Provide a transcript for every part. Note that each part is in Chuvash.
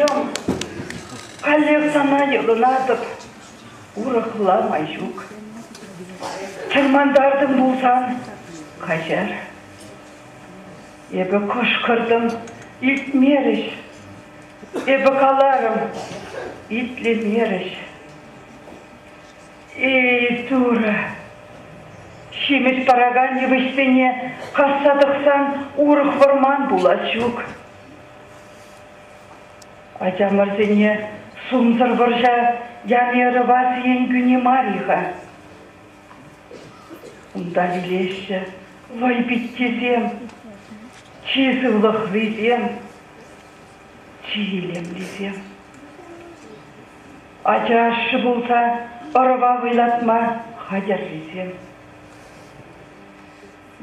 Ачам, каллех сана йӑлӑнатӑп, урӑхла май ҫук. Чӑрмантартӑм пулсан, каҫар. Эпӗ кӑшкӑртӑм, илтмерӗҫ. Эпӗ каларӑм, итлемерӗҫ. Эй, Турӑ! Ҫимӗҫ паракан йывӑҫсене касса тӑксан урӑх вӑрман пулас ҫук. Ачамӑрсене сумсӑр вӑрҫа яни ӑрӑва сиен кӳни мар-и-ха? Унта вилеҫҫӗ вӑйпиттисем, чи сывлӑхлисем, чи илемлисем. Ача ашшӗ пулса ӑрӑва вӑйлатма хатӗррисем.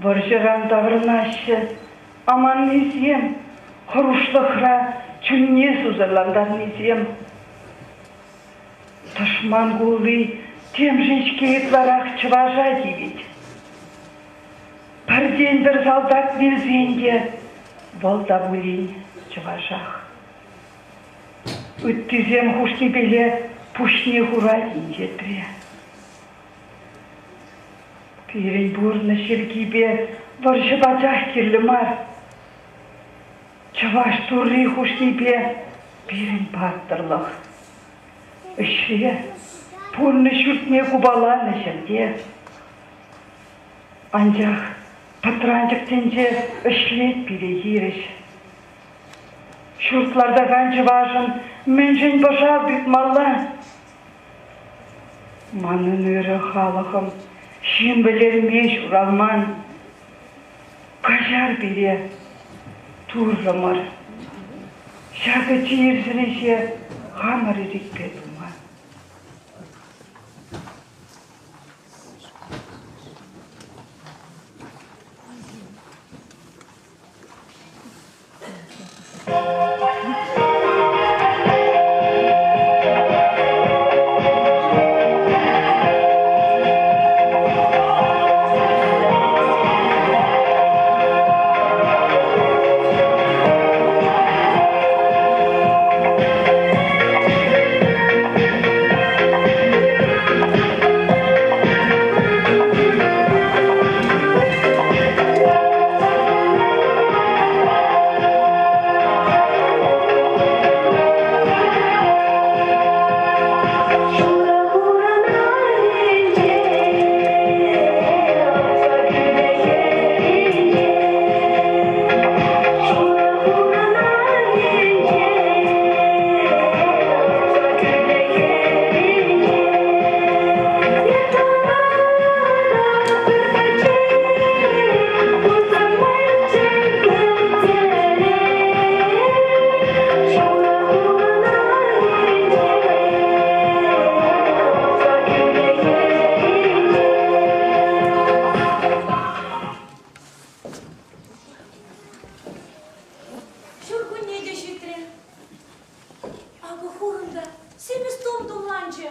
Вӑрҫӑран таврӑнаҫҫӗ аманнисем, хӑрушлӑхра чунне сусӑрлантарнисем. Тӑшман кулли темшӗн-ҫке ытларах чӑваша тивет. Пӗртен-пӗр салтак вилсен те вӑл та пулин чӑвашах. Ыттисем хушнипеле пуҫне хурать инҫетре. Пирӗн пурнӑҫ йӗркипе вӑрҫӑ пачах кирлӗ мар. Чӑваш Турри хушнипе пирӗн паттӑрлӑх. Ӗҫре пурнӑҫ ҫуртне купаланӑ ҫӗрте. Анчах пӑтранчӑк тӗнче ӗҫлет пире хирӗҫ. Ҫурт лартакан чӑвашӑн мӗншӗн пӑшал тытмалла? Манӑн ырӑ халӑхӑм ҫын вӗлерме ҫуралман. Каҫар пире, Туррӑмӑр. Ҫакӑ чирсӗр ӗҫе хамӑр ирӗкпе тума. Ҫуркунне те ҫитрӗ. Акӑ хурӑн та симӗс тум тумланчӗ.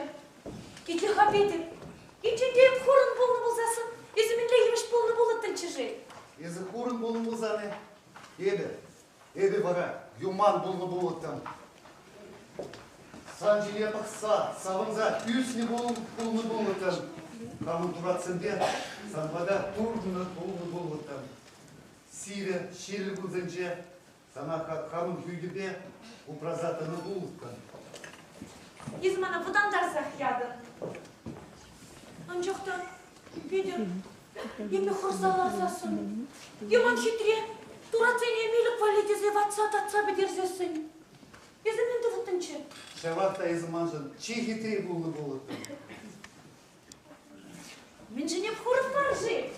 Итле-ха, Петӗр, енчен те эп хурӑн пулнӑ пулсассӑн, эсӗ мӗнле йывӑҫ пулнӑ пулӑттӑнччӗ-ши? Эсӗ хурӑн пулнӑ пулсан-и? Эпӗ, эпӗ вара юман пулнӑ пулӑттӑм. Сан ҫине пӑхса, савӑнса ӳснӗ пулнӑ пулӑттӑм. Хамӑн туратсемпе сан пата туртӑннӑ пулнӑ пулӑттӑм. Сивӗ, ҫиллӗ кунсенче Сана хамӑн хӳтӗпе упраса тӑнӑ пулӑттӑм. Эс мана вӑтантарсах ятӑн. Анчах та, Петӗр, эпӗ хӑрса ларсассӑн, юман хитре туратсене милӗк валли тесе ватса татса пӗтерсессӗн, эсӗ мӗн тӑвӑттӑнччӗ? Ҫавах та эсӗ маншӑн чи хитри пулнӑ пулӑттӑн. Мӗншӗн эп хурӑн мар-ши?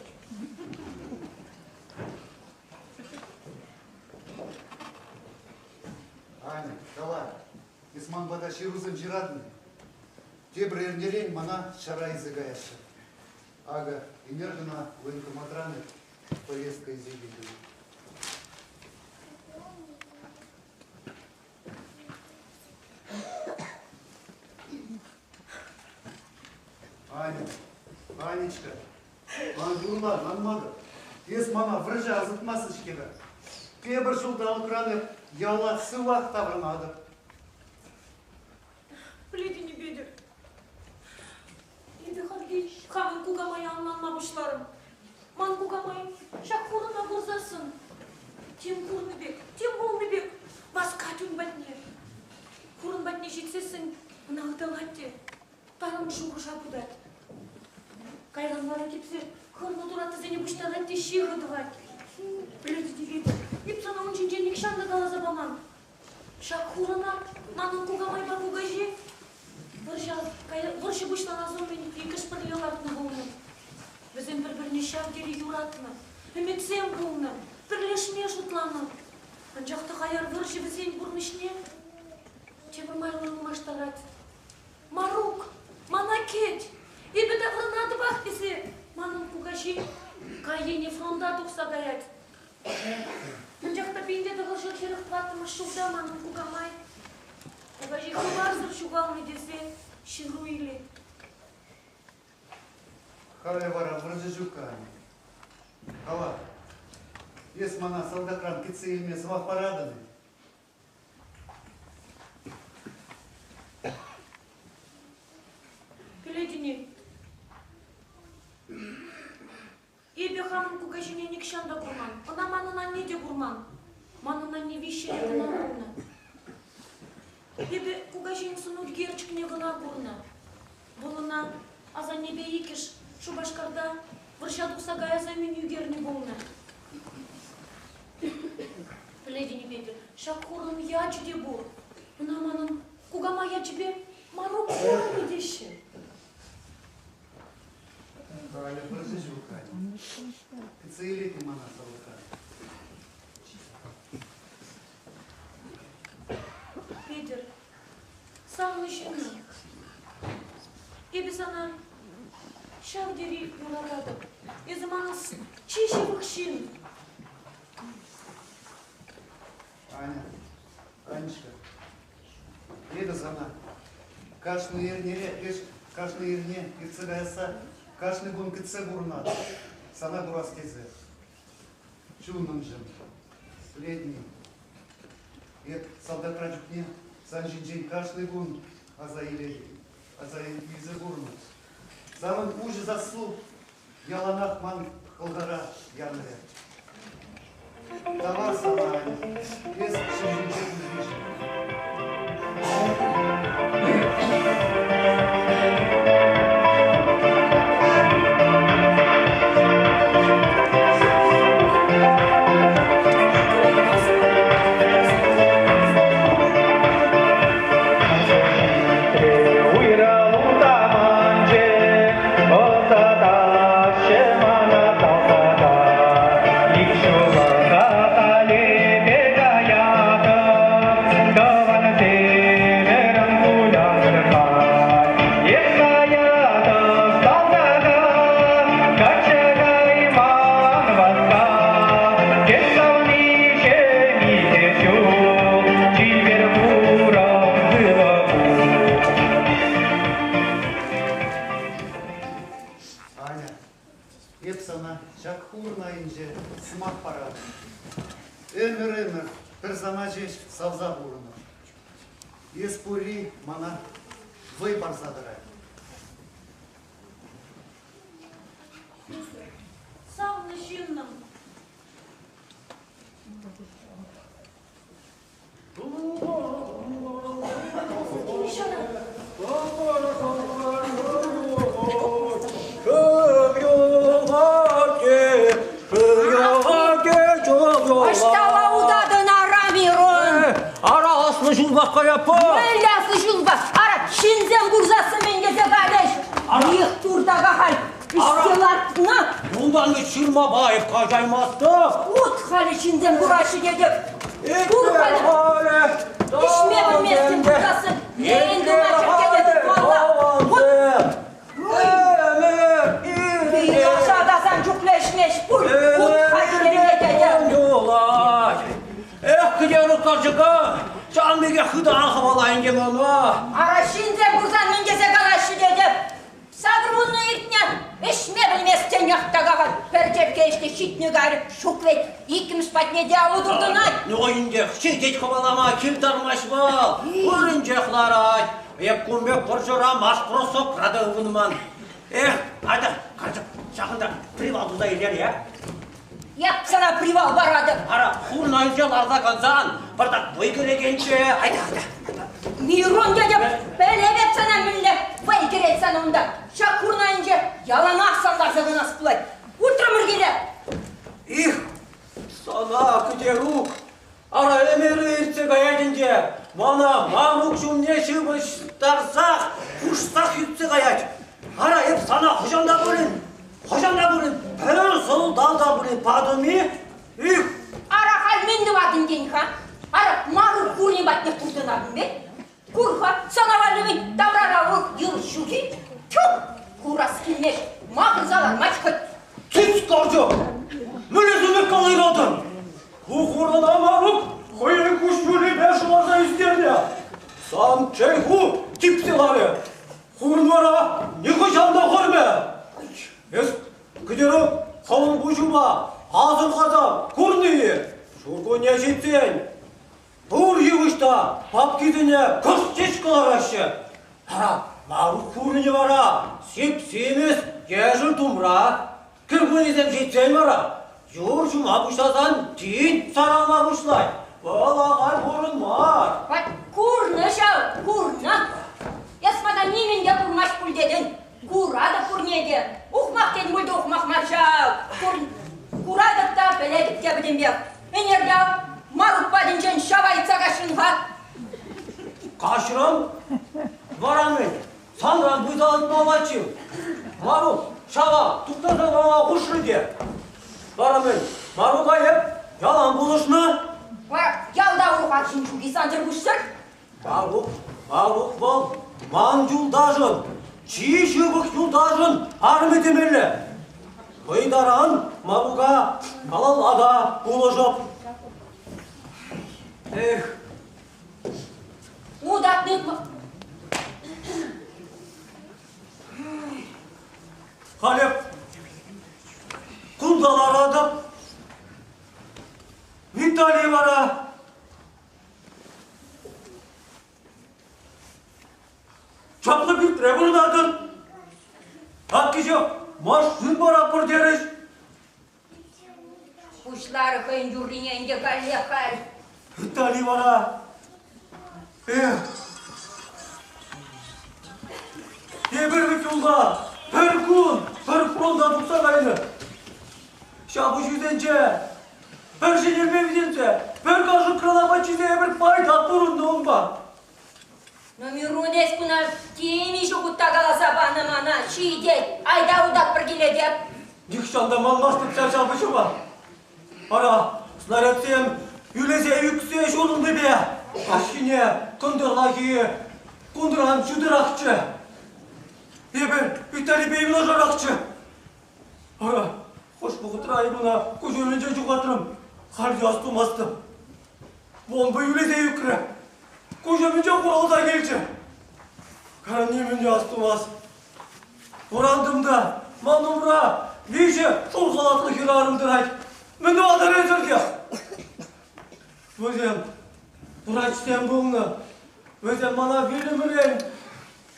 Аня, кала, эс ман пата ҫырусем ҫыратӑн-и? Тепӗр эрнерен мана ҫара илсе каяҫҫӗ. Акӑ, ӗнер кӑна военкоматран повестка илсе килтӗм. Аня, Анечка, ман юрла, манматӑп. Эс мана вӑрҫа ӑсатмастӑн-ҫке-ха. Тепӗр ҫулталӑкран эп яла сывах таврӑнатӑп. Пӗлетӗн-и, Петӗр, эпӗ хальхи хамӑн кукамая ӑнланма пуҫларӑм. Ман кукамай ҫак хурӑна курсассӑн тем курнӑ пек, тем пулнӑ пек васкать ун патне. Хурӑн патне ҫитсессӗн ӑна ыталать те тарӑн шухӑша путать. Кайран вара типсе хӑрнӑ тураттисене пуҫтарать те ҫыхӑ тӑвать. Пӗлетӗп, Петӗр, эп сана ун ҫинчен нихҫан та каласа паман. Ҫак хурӑна манӑн кукамайпа кукаҫи вӑрҫа, вӑрҫӑ пуҫланас умӗн иккӗш пӗрле лартнӑ пулнӑ. Вӗсем пӗр-пӗрне ҫав тери юратнӑ, ӗмӗтсем пулнӑ, пӗрлешме шутланӑ. Анчах та хаяр вӑрҫӑ вӗсен пурнӑҫне тепӗр майлӑ ылмаштарать. Марук, мана кӗт, эпӗ таврӑнатӑпах тесе манӑн кукаҫи кайӗне фронта тухса каять. Анчах та 1944 ҫулта манӑн кукамай кукаҫи хыпарсӑр ҫухалнӑ тесе ҫыру илет. Халӗ вара вӑрҫӑ ҫук-ха. Кала, эс мана салтакран кӗтсе илме сӑмах паратӑн-и? Пӗлетӗн-и, эпӗ хамӑн кукаҫине нихҫан та курман, ӑна манӑн анне те курман. Манӑн анне виҫҫӗре кӑна пулнӑ. Эпӗ кукаҫин сӑнӳкерчӗкне кӑна курнӑ. Вӑл ӑна асаннепе иккӗш Шупашкарта вӑрҫа тухса каяс умӗн ӳкернӗ пулнӑ. Пӗлетӗн-и, Петӗр, ҫак хурӑн ячӗ те пур. Ӑна манӑн кукама ячӗпе Марук хурӑнӗ теҫҫӗ. Халӗ вӑрҫӑ ҫук халь. Кӗтсе илет-и мана салтака? Петӗр, савнӑ ҫыннӑм, эпӗ сана ҫав тери юрататӑп. Эсӗ манӑн чи ҫывӑх ҫын. Аня, Анечка, эпӗ сана кашни эрнере, кашни эрне иртсе каясса кашни кун кӗтсе пурӑнатӑп. Сана курас тесе. Чунӑмҫӑм, пӗлетӗн-и, эп салтакра чухне сан ҫинчен кашни кун аса илетӗп, аса илсе курнӑ. Санӑн уҫӑ сассу яланах ман хӑлхара янрӗ. Тавах сана, Аня, эс ҫӗр ҫинче пурришӗн. Аня, эп сана ҫак хурӑн айӗнче сӑмах паратӑп. Ӗмӗр-ӗмӗр пӗр сана ҫеҫ савса пурӑнӑп. Эс пурри мана вӑй парса тӑрать. Савнӑ ҫыннӑм. Ӑҫталла утатӑн, ара, Мирон? Ара, аслӑ ҫулпа каяппа. Мӗнле аслӑ ҫулпа? Ара, ҫынсем курсассӑн мӗн тесе калӗҫ? Их, туртака халь ӳссе лартнӑ. Унтан ҫырмапа эп каҫаймастӑп. Ут халӗ ҫынсем кураҫҫӗ тетӗп. Пур халӗ. Ишме пӗлместӗн пулсассӑн, мӗн тума чӗркене тытмалла? Лаша та сан чухлӗ ӗҫмест пуль. Ут хатӗрленме тетӗп. Эх, кӗтерук карчӑка, ҫавӑн пекех хытӑ ан хӑвала ӗнтӗ мана. Ара, ҫынсем курсан мӗн тесе калаҫҫӗ тетӗп. 80 иртнӗ. Ӗҫме пӗлместӗн яхтакахан пӗр черкке ӗҫнӗ ҫитнӗ кайрӗ. Ҫук вӗт, иккӗмӗш патне те алӑ туртӑнать. Ну ӗнтӗ ҫитет хӑвалама кил тармасть вӑл. Вырӑнчех ларать. Эп кун пек пӑрҫӑра марш-бросокра та ывӑнман. Эх, атя, карчӑк, ҫакӑнта привал туса илер, э? Эп сана привал паратӑп. Ара, хурӑн айӗнче ларса кансан, пӑртак вӑй кӗрекенччӗ. Айта, айта. Мирон тетӗп, пӗлеп эп сана мӗнле вӑй кӗрет сана унта. Ҫак хурӑн айӗнче яланах сан ларса канас пулать. Утрӑмӑр киле. Их, сана, Кӗтерук, ара ӗмӗрӗ иртсе каять ӗнтӗ. Мана мамук ҫумне ҫыпӑҫтарсах, хушсах ӳксе каять. Ара, эп сана хӑҫан та пулин, хӑҫан та пулин пӗр сӑлтав та пулин патӑм-и? Эх! Ара, халь мӗн тӑватӑн тен-ха? Ара, Марук курни патне туртӑнатӑн пек. Кур-ха, сана валли мӗн таврара урӑх йывӑҫ ҫук-и? Тьфу! Курас килмест, макӑрса лармасть хӑть. Тӗс карчӑк! Мӗнле сӳнӗк калайратӑн? Ку хурӑна Марук хӑйӗн куҫҫулӗпе шӑварса ӳстернӗ. Сан чӗлху типсе ларӗ. Хурӑн вара нихӑҫан та хӑрмӗ. Эс, Кӗтерук, хӑвӑн куҫупа асӑрхаса курнӑ-и? Ҫуркунне ҫитсен пур йывӑҫ та папкисене кӑшт ҫеҫ кӑлараҫҫӗ. Ара, Марук хурӑнӗ вара сип-симӗс ешӗл тумра. Кӗркуннесем ҫитсен вара юр ҫума пуҫласан тин саралма пуҫлать. Вӑл ахаль хурӑн мар. Вӑт курнӑ ҫав, курнӑ. Эс мана нимӗн те курмасть пуль тетӗн. Куратӑп пурне те. Ухмах тен пуль те ухмах мар ҫав. Куратӑп та, пӗлетӗп те пӗтӗмпех. Ӗнер те Марук патӗнчен ҫава ыйтса каҫрӑн-ха. Каҫрӑм? Вара мӗн? Санран пуйса ыйтмаллаччӗ. Марук, ҫава тухтарса пама хушрӗ те. Вара мӗн? Марука эп ялан пулӑшнӑ. Вара ялта урӑх арҫын ҫук-и сансӑр пуҫсӑр? Марук, Марук вӑл ман юлташӑн, чи ҫывӑх юлташӑн арӑмӗ темелле. Хӑй таран Марука малалла та пулӑшӑп. Эх, Утатни Халӗ кунта ларатӑп. Виталий вара чаплӑ пӳртре пурӑнатӑн. Ак кӗҫех машин паратпӑр терӗҫ. Пуҫларӗ хӑйӗн юррине ӗнтӗ каллех халь. Виталий вара Эх! Эпир вӗт унпа пӗр кун пӗр фронта тухса кайнӑ. Ҫапӑҫусенче пӗр ҫӗнтерме витӗнсе, пӗр кашӑкран апат ҫисе эпир пайтах пурӑннӑ унпа. Ну, Мирун, эс куна темиҫе хут та каласа панӑ мана, ҫитет, айта утатпӑр киле теп. Нихҫан та манмастӑп ҫав ҫапӑҫӑва. Ара, снарядсем ӳлесе ӳксе ҫурӑлнипе каҫхине кӑнтӑрлахи кунран ҫутӑрахчӗ. Эпир Виталипе юнашарахчӗ. Ара, хӑш вӑхӑтра эп ӑна куҫ умӗнче ҫухатрӑм, халь те астумастӑп. Бомба ӳлесе ӳкрӗ. Куҫ умӗнче хуралса килчӗ. Кара нимӗн те астумас. Вӑрантӑм та, ман умра виҫӗ шур халатлӑ хӗрарӑм тӑрать. Мӗн тӑватӑр эсӗр те? Вӗсем врачсем пулнӑ. Вӗсем мана вилӗмрен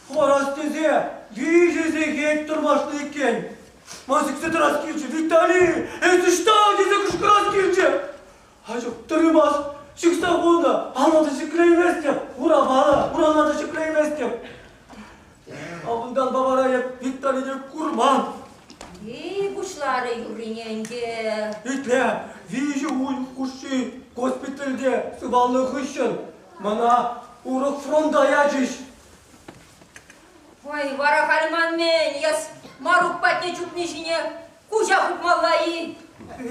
хӑварас тесе виҫӗ сехет тӑрмашнӑ иккен. Ман сиксе тӑрас килчӗ. Виталий, эс ӑҫта? тесе кӑшкӑрас килчӗ. Ачук, тӑрӑмас, ҫыхса хунӑ, алла та ҫӗклейместӗп, урапа, урана та ҫӗклейместӗп. Унтанпа вара эп Виталине курман. Эй, пуҫларӗ юррине ӗнтӗ. Итле, виҫӗ уйӑх хушши госпитальте сывалнӑ хыҫҫӑн мана урӑх фронта ячӗҫ. Ой, вара халь ман мӗн, эс Марук патне чупни ҫине куҫа хупмалла-и?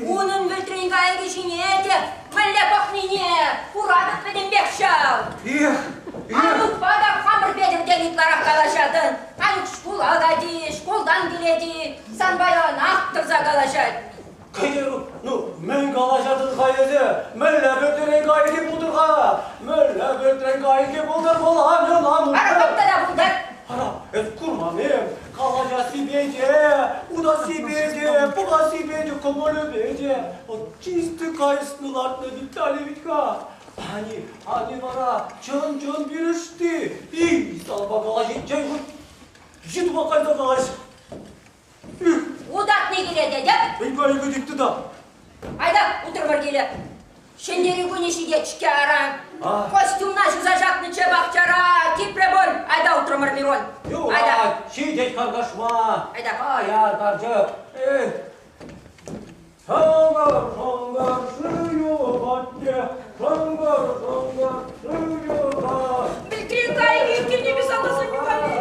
Унӑн вӗлтрен кайӑкӗ ҫине те мӗнле пӑхнине куратӑп пӗтӗмпех ҫав. Эх, эх. Анукпа та хамӑр Петӗртен ытларах калаҫатӑн. Анюк шкула кайти, шкултан килет-и, санпа яланах тӑрса калаҫать. Кӗтерук, ну, мӗн калаҫатӑн-ха эсӗ? Мӗнле вӗлтрен кайӑкӗ пултӑр-ха? Мӗнле вӗлтрен кайӑкӗ пултӑр вӑл, Анюк, Анук? Ара, кам тата пултӑр? Ара, эс курман-и? Калаҫассипе те, утассипе те, пӑхассипе те, кӑмӑлӗпе те. Вӑт чисти кайснӑ лартнӑ Виталий вӗт-ха. Ани, ани вара чӑн-чӑн пирӗшти. И, санпа калаҫиччен хуть йытӑпа кайса калаҫ. Утатни килет, тетӗп. Мӗн кӗтик тыта? Айда, утрӑмӑр киле. Ҫӗнтерӳ кунӗ ҫитет-ҫке аран. Костюмна ҫуса ҫакнӑччӗ пахчара. Типрӗ пуль. Айда утрӑмӑр, Мирон. Айда. Ҫитет харкашма. Айда. Аяр карчӑк. Эх. Шӑнкӑр, шӑнкӑр, шывю патне, шӑнкӑр, шӑнкӑр, шывю Пӗлтре кайӑк ӳкернипе салтаса юхали.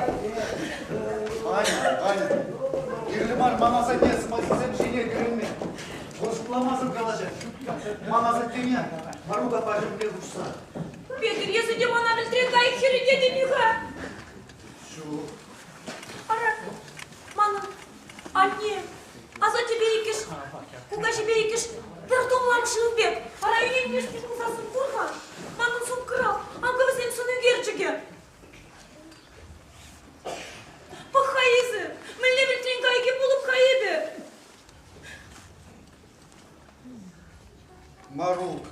Аня, Аня, кирлӗ мар ман асатте сӑмахӗсем ҫине кӳренме. Вӑл шутламасӑр калаҫать. Ман асаттене Марука паҫӑрне хушса. Петӗр, эсӗ те мана вӗлтре кайӑк хӗрӗ тетӗн-и-ха? Ҫук. Ара, манӑн анне, асаттепе иккӗш, кукаҫипе иккӗш пӗр тумлам шыв пек. Ара, ӗненместӗн пулсассӑн кур-ха, манӑн сумкӑра акӑ вӗсен сӑн ӳкерчӗкӗ. Пӑх-ха эсӗ, мӗнле вӗлтрен кайӑкӗ пулӑп-ха эпӗ? Марук,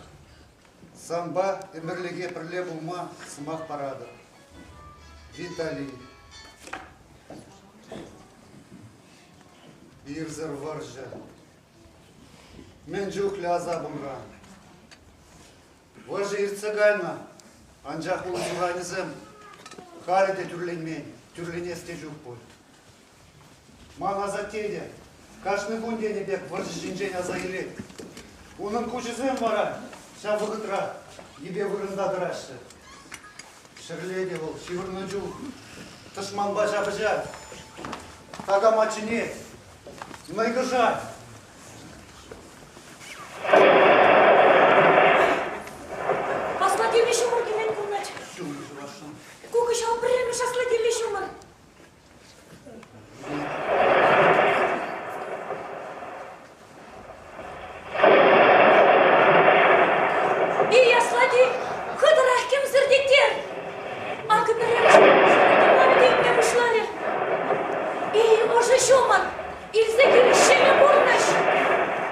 санпа ӗмӗрлӗхе пӗрле пулма сӑмах паратӑп. Виталий. Ирсӗр вӑрҫӑ. Мӗн чухлӗ асапӑмра. Вӑрҫӑ иртсе кайнӑ, анчах ун суранӗсем халӗ те тӳрленмен, тӳрленес те ҫук пуль. Ман асатте те кашни кун тенӗ пек вӑрҫӑ ҫинчен аса илет. Унӑн куҫӗсем вара ҫав вӑхӑтра йӗпе вырӑнта тӑраҫҫӗ. Ҫӗрле те вӑл ҫывӑрнӑ чух тӑшманпа ҫапӑҫать, такама чӗнет, нӑйкӑшать. Аслатиллӗ ҫумӑр килет курнать. Ҫумӑр ҫӑвасшӑн. Ку кӑҫал пӗрремӗш аслатиллӗ ҫумӑр. Эй, аслати, хытӑрах кӗмсӗртеттер! Акӑ пӗрремӗш тумламӗ те ӳкме пуҫларӗ. Эй, ӑшӑ ҫумӑр, илсе кил ҫӗнӗ пурнӑҫ!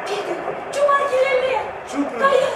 Петӗр, чупар килелле! Чупрӑм. Каяр!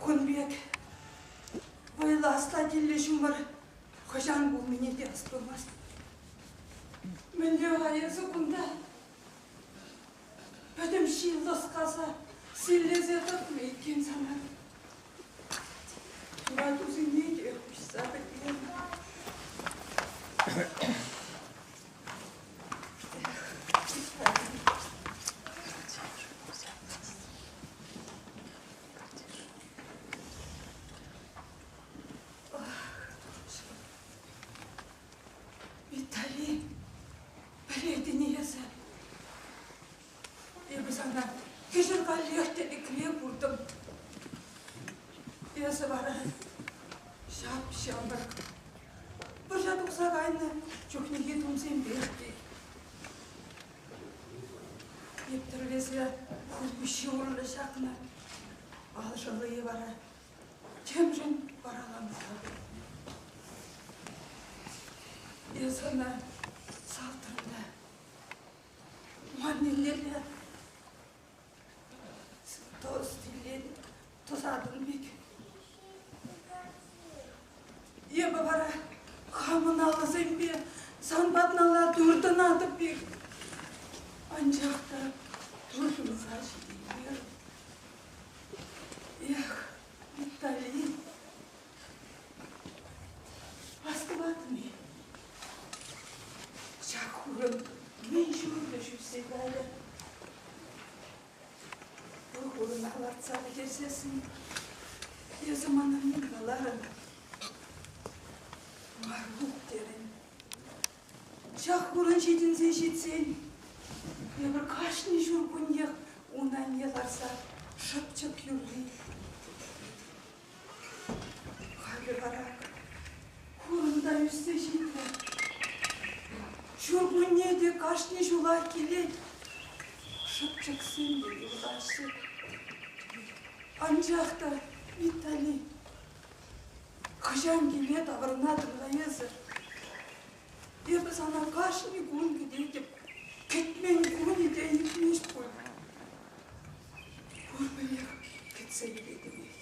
Кун пек вӑйлӑ аслатиллӗ ҫумӑр хӑҫан пулнине те астумасть. Мӗнле-ха эсӗ кунта? Пӗтӗм ҫил лӑскаса, силлесе тӑкнӑ иккен сана. Юратусене те хуҫса пӗтернӗ. Витали, пӗлетӗн-и эсӗ? Эпӗ сана кӗҫӗр каллех тӗлӗкре куртӑм. Эсӗ вара ҫап-ҫамрӑк. Вӑрҫа тухса кайнӑ чухнехи тумсемпех те. Эп тӗрлесе хулпуҫҫи урлӑ ҫакнӑ алшӑллие вара темшӗн вараланса пӗтнӗ. Эс ӑна салтрӑн та ман еннелле тӑсатӑн пек. Эпӗ вара хамӑн алӑсемпе сан патналла туртӑнатӑп пек. Анчах та туртӑнса ҫитеймерӗм. Эх, Витали, астӑватӑн-и? Ҫак хурӑн мӗн чухлӗ ҫӳҫсе кайрӗ. Вӑл хурӑна лартса пӗтерсессӗн эсӗ мана мӗн каларӑн? Марук терӗн. Ҫак хурӑн ҫитӗнсе ҫитсен эпир кашни ҫуркуннех ун айне ларса шӑпчӑк юрри Халӗ вара хурӑн та ӳссе ҫитрӗ. Ҫуркунне те кашни ҫулах килет. Шӑпчӑксем те юрлаҫҫӗ. Анчах та, Витали, хӑҫан киле таврӑнатӑн-ха эсӗ? Эпӗ сана кашни кун кӗтетӗп. Кӗтмен кунӗ те иртмест пуль. Пурпӗрех кӗтсе илетӗнех.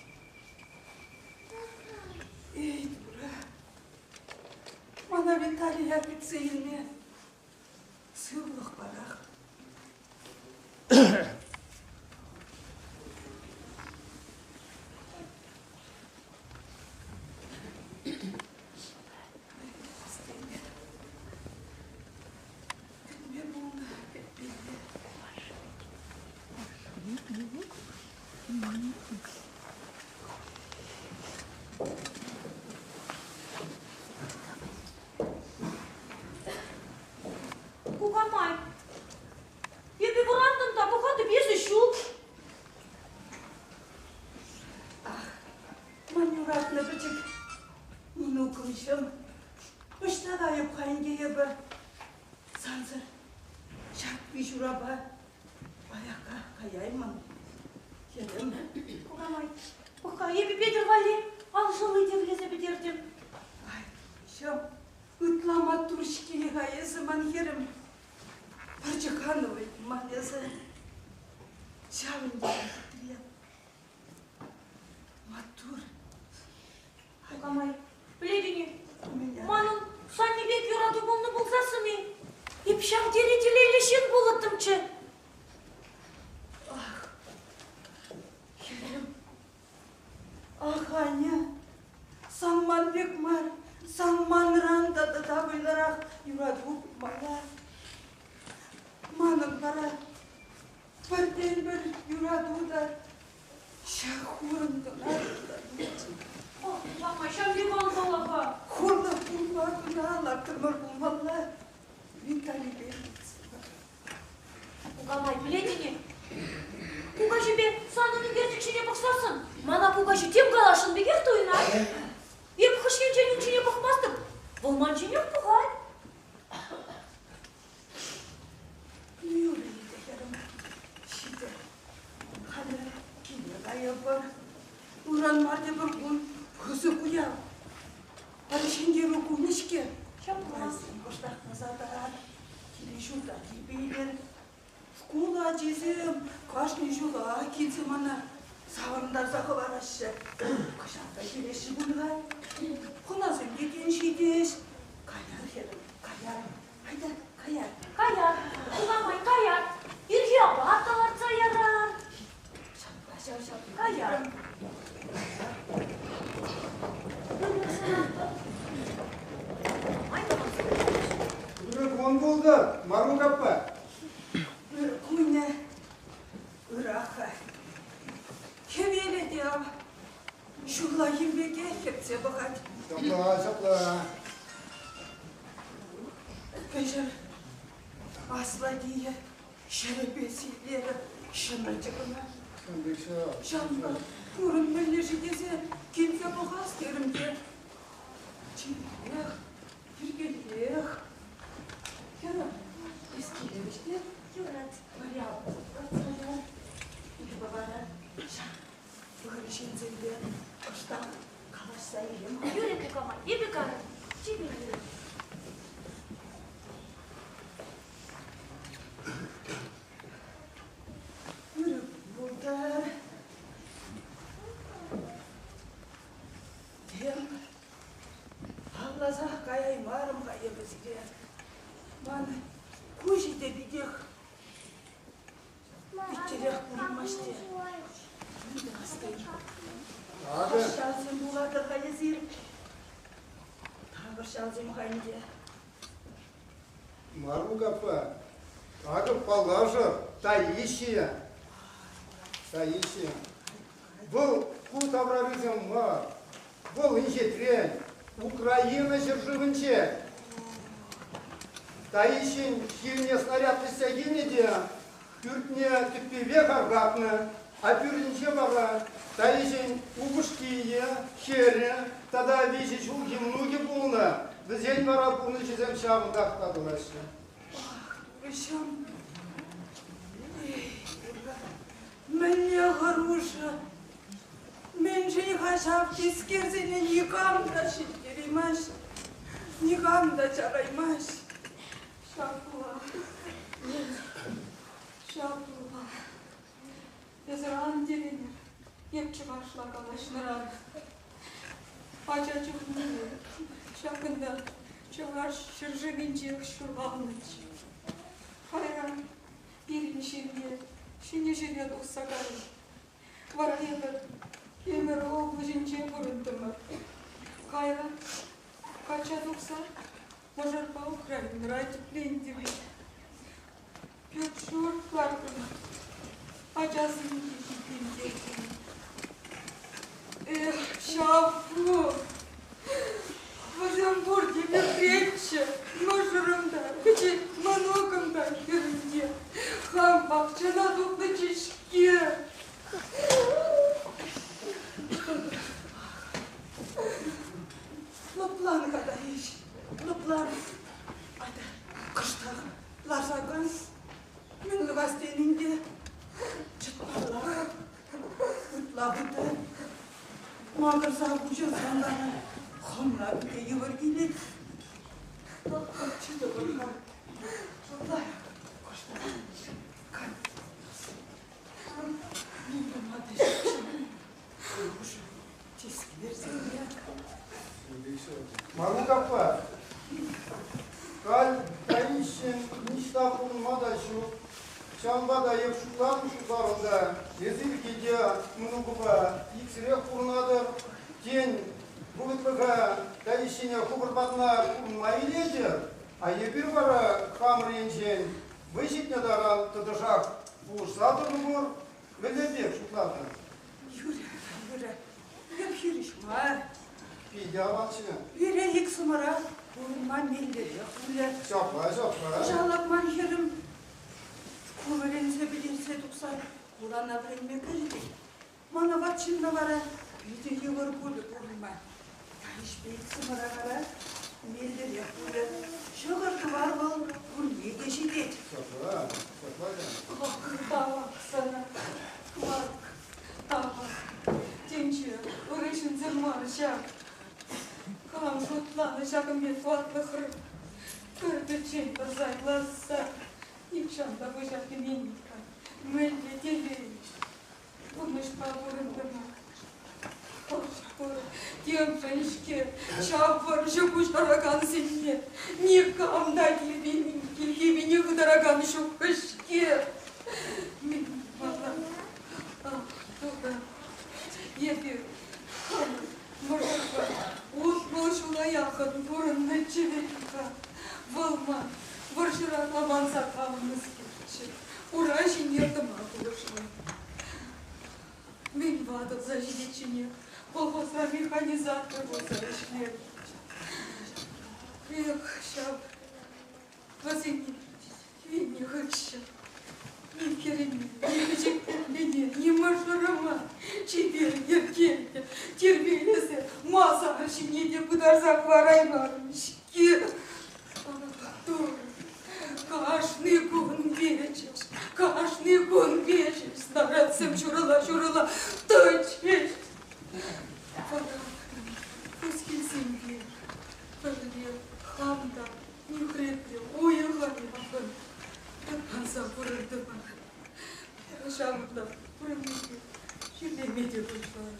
Эй, Турӑ, мана Виталия кӗтсе илме сывлӑх парах. Кӗтме пулнӑ кӗтмелле. Кукамай, эпӗ вӑрантӑм та пӑхатӑп, эсӗ ҫук. Ах, ман юратнӑ пӗчӗк мӑнукӑмҫӑм, ӑҫта кайӑп-ха ӗнтӗ эпӗ? Сансӑр ҫак виҫ урапа аякка каяймӑн, хӗрӗм. Кукамай, пӑх-ха, эпӗ Петӗр валли ал шӑлли тӗрлесе пӗтертӗм. Ай, ҫав ытла маттур-ҫке-ха эсӗ, ман хӗрӗм. Пӑрчӑкановӑй ман эсӗ. Ҫавӑн пек хитре. Маттур. Кукамай, пӗлетӗн-и, манӑн санни пек юрату пулнӑ пулсассӑн-и, эп ҫав тери телейлӗ ҫын пулӑттӑмччӗ. Ах, хӗрӗм, ах, Аня, сан ман пек мар, сан манран та тата вӑйлӑрах юрату пулмалла. Манӑн вара пӗртен-пӗр юрату та Ҫак хурӑн кӑна Мама, ҫав йӑван кала-ха. Хурлӑх пулма кӑна лартрӑмӑр пулмалла. Виталипе Кукамай, пӗлетӗн-и? Кукаҫипе санӑн ӳкерчӗк ҫине пӑхсассӑн мана кукаҫи тем каласшӑн пекех туйӑнать. Эп хӑш енчен ун ҫине пӑхмастӑп, вӑл ман ҫинех пӑхать. Юрӗ ӗнтӗ, хӗрӗм, ҫитӗ. Халӗ киле кайӑпӑр. Ыран мар тепӗр кун пысӑк уяв. Пӗр ҫӗнтерӳ кунӗ-ҫке. Ҫапла. Кӑштах тасатар, киле-ҫурта тирпейлер. Шкул ачисем кашни ҫулах килсе мана савӑнтарса хӑвараҫҫӗ. Кӑҫал та килеҫҫӗ пуль-ха. Хӑнасем те тен ҫитӗҫ. Каяр, хӗрӗм, каяр. Айта, каяр. Каяр, кукамай, каяр. Ирхи апат та лартса ярар. Ҫапла, ҫав, ҫапла. Каяр. ӑшӑ-ха. Хӗвелӗ те ав ҫуллахи пекех хӗртсе пӑхать. Ҫапла, ҫапла. Кӗҫӗр аслатийӗ ҫӗрӗпе сиплерӗ ҫӗмӗрчӗ кӑна. Ҫавӑнпа хурӑн мӗнле-ши тесе килсе пӑхас терӗм те. Чиперех, йӗркеллех. Хӗрӗм, эс киле вӗҫне. Юрать. Варя, лартса яр. Эпӗ вара ҫак ырӑ ҫынсемпе кӑштах калаҫса илем. Юрӗ, кукамай, эпӗ карӑм. Чипер юрӗ. Ырӑ пултӑр. Тем, палласах каяймарӑм-ха эпӗ сире. Ман куҫӗ те питех питтерех курӑнмасть те. Тавӑрҫалсем пулатӑр-ха эсир. Тавӑрҫалсем-ха ӗнтӗ. Марук аппа, акӑ паллашӑр, Таисия. Таисия. Вӑл ку таврарисем мар. Вӑл инҫетрен, Украина ҫӗршывӗнче. Таисин килне снаряд вӗҫсе килнӗ те пӳртне тӗппипех аркатнӑ, а пӳртӗнче вара Таисин упӑшкийӗ, хӗрӗ тата виҫӗ ҫулхи мӑнукӗ пулнӑ. Вӗсен вара пурнӑҫӗсем ҫавӑнтах татӑлаҫҫӗ. Ах, Турӑҫӑм! Эй, Турӑ, мӗнле хӑрушӑ! Мӗншӗн-ха ҫав тискерсене никам та ҫиттереймест, никам та чараймасть? Ҫапла, ҫапла. Эсӗр ан тӗлӗнӗр, эп чӑвашла калаҫнӑран. Ача чухне ҫакӑнта чӑваш ҫӗршывӗнчех ҫуралнӑччӗ. Кайран пирӗн ҫемье ҫӗнӗ ҫӗре тухса кайрӗ. Вара эпӗ Кемӗр облаҫӗнче пурӑнтӑмӑр. Кайран качча тухсан мӑшӑрпа Украинӑра тӗплентӗмӗр. Пӳрт-ҫурт лартрӑмӑр. Ачасем те ҫитӗнтертӗмӗр. Эх, ҫав ку! Вӗсем пурте пӳртреччӗ. Мӑшӑрӑм та, пӗчӗк мӑнукӑм та хӗрӗнче. Хам пахчана тухнӑччӗ-ҫке. Лӑплан-ха, Таиҫ, лӑплан. Атя, кӑштах ларса кан. Мӗн тӑвас тенӗн те чӑтмалла. Ытла хытӑ макӑрса хуҫӑлсан вара хӑмла питӗ йывӑр килет. Чӑтӑпӑр-ха. Лайӑх кӑштах кан. Ним тума та ҫукчӗ. Хӑрушӑ тискерсене. Марук аппа, халь Таиҫҫин ниҫта пурӑнма та ҫук. Ҫавӑнпа та эп шутларӑм шутларӑм та, эсир килте мӑнукупа иксӗрех пурӑнатӑр. Тен, вӑхӑтлӑха Таиҫҫине хӑвӑр патна пурӑнма илетӗр, а эпир вара хамӑр енчен вӑй ҫитнӗ таран тӑтӑшах пулӑшса тӑтӑмӑр, мӗнле пек шутлатӑр? Юрӗ, юрӗ. Эп хирӗҫ мар. Питӗ аванччӗ. Пире иксӗмӗре пурӑнма меллӗрех пулӗ. Ҫапла, ҫапла. Кӑҫалах ман хӗрӗм шкул вӗренсе пӗтерсе тухсан хулана вӗренме кӗрет. Мана ват ҫынна вара питӗ йывӑр пулӗ пурӑнма. Ӗҫпе иксӗмӗре вара меллӗрех пулӗ. Ҫӑкӑр-тӑвар вӑл пурне те ҫитет. Ҫапла, ҫапла та. Ох, тавах сана, Марк. Тавах. Тӗнче ырӑ ҫынсем мар ҫав. Кам шутланӑ ҫакӑн пек ватлӑхра пӗр пӗччен тӑрса юласса нихҫан та пуҫа кӗмен-ха. Мӗнле телей пурнӑҫпа пурӑнтӑмӑр. Пур, темшӗн-ҫке ҫав вӑрҫӑ пуҫаракансене никам та тилхепине хытаракан ҫук-ҫке. Мӗн вара? Ах, Турӑ, эпир хамӑр мӑшӑрпа 60 ҫула яхӑн пурӑннӑччӗ вӗт-ха. Вӑл ман вӑрҫӑран аманса калнӑскерччӗ, ура ҫине тӑма пулӑшнӑ. Ватӑлса ҫитичченех колхозра механизатор пулса ӗҫлерӗм. Эх, ҫав вӗсене вилнӗ хыҫҫӑн ни хӗрӗме, ни пӗчӗк пеплене, ни мӑшӑрӑма чипер йӗркеллӗ тирпейлесе масар ҫине те пытарса хӑвараймарӑм-ҫке. Турӑ, кашни кун вилчӗҫ, кашни кун вилчӗҫ, снарядсем ҫурӑла-ҫурӑла тӑчӗҫ. Вара пускилсемпе пӗрле хам та нӳхрепре уйӑха яхӑн тапранса пурӑнтӑмӑр. Ҫавӑнта пурӑннипе чирлеме те пуҫларӑм.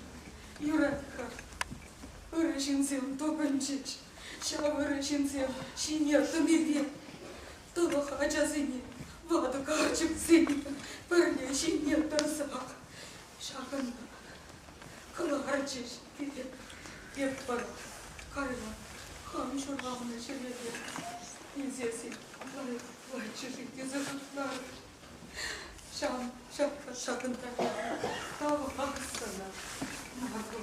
Юрать-ха, ырӑ ҫынсем тупӑнчӗҫ. Ҫав ырӑ ҫынсем ҫине тӑнипе тӑлӑх ачасене, ватӑ карчӑксене пӗрле ҫине тӑрсах ҫакӑнта кӑларчӗҫ пире. Эп вара кайран хам ҫуралнӑ ҫӗрелле илсессӗн лайӑхланчӗ-ши тесе шутларӑм. Ҫав ҫакӑнта тавах сана, Марго,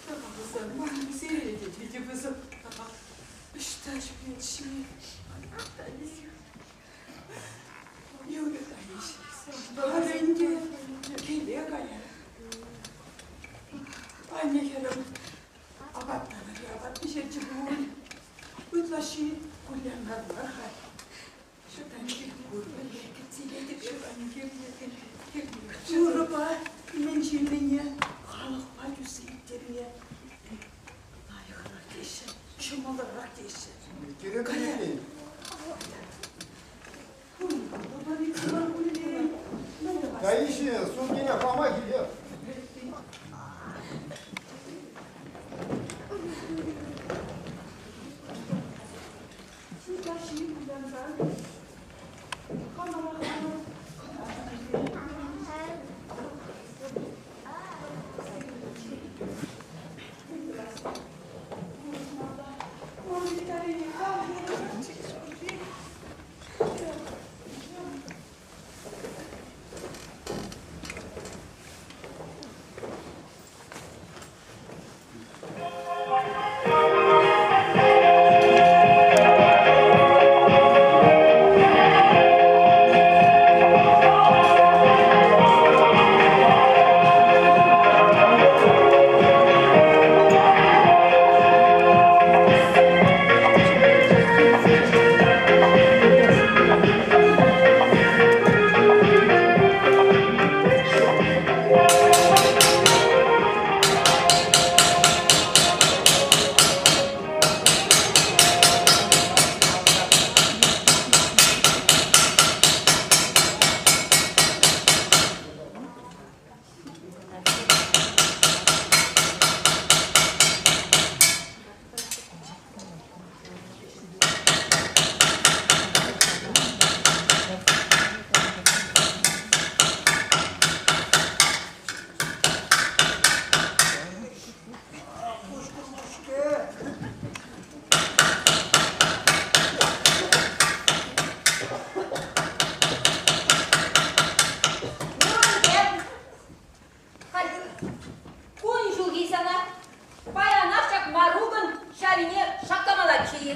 тавах сана, сире те питӗ пысӑк тавах. Ӑҫта ҫӳрет-ши? Юрӗ, Таиҫ, Халь ӗнтӗ киле каяр. Анне хӗрӗм апатланӑр, апат пӗҫерчӗ пуль. Ытлашши кулянар мар-ха. Турӑпа мӗн ҫырнине халӑхпа тӳссе ирттерме лайӑхрах теҫҫӗ, ҫӑмӑлрах теҫҫӗ. Таиҫе, сумкине пама килет. Ҫутаҫи кулянсан хамӑра хамӑр Халь кун ҫук-и сана? Паянах ҫак Марукӑн ҫавине шаккамаллаччӗ-и?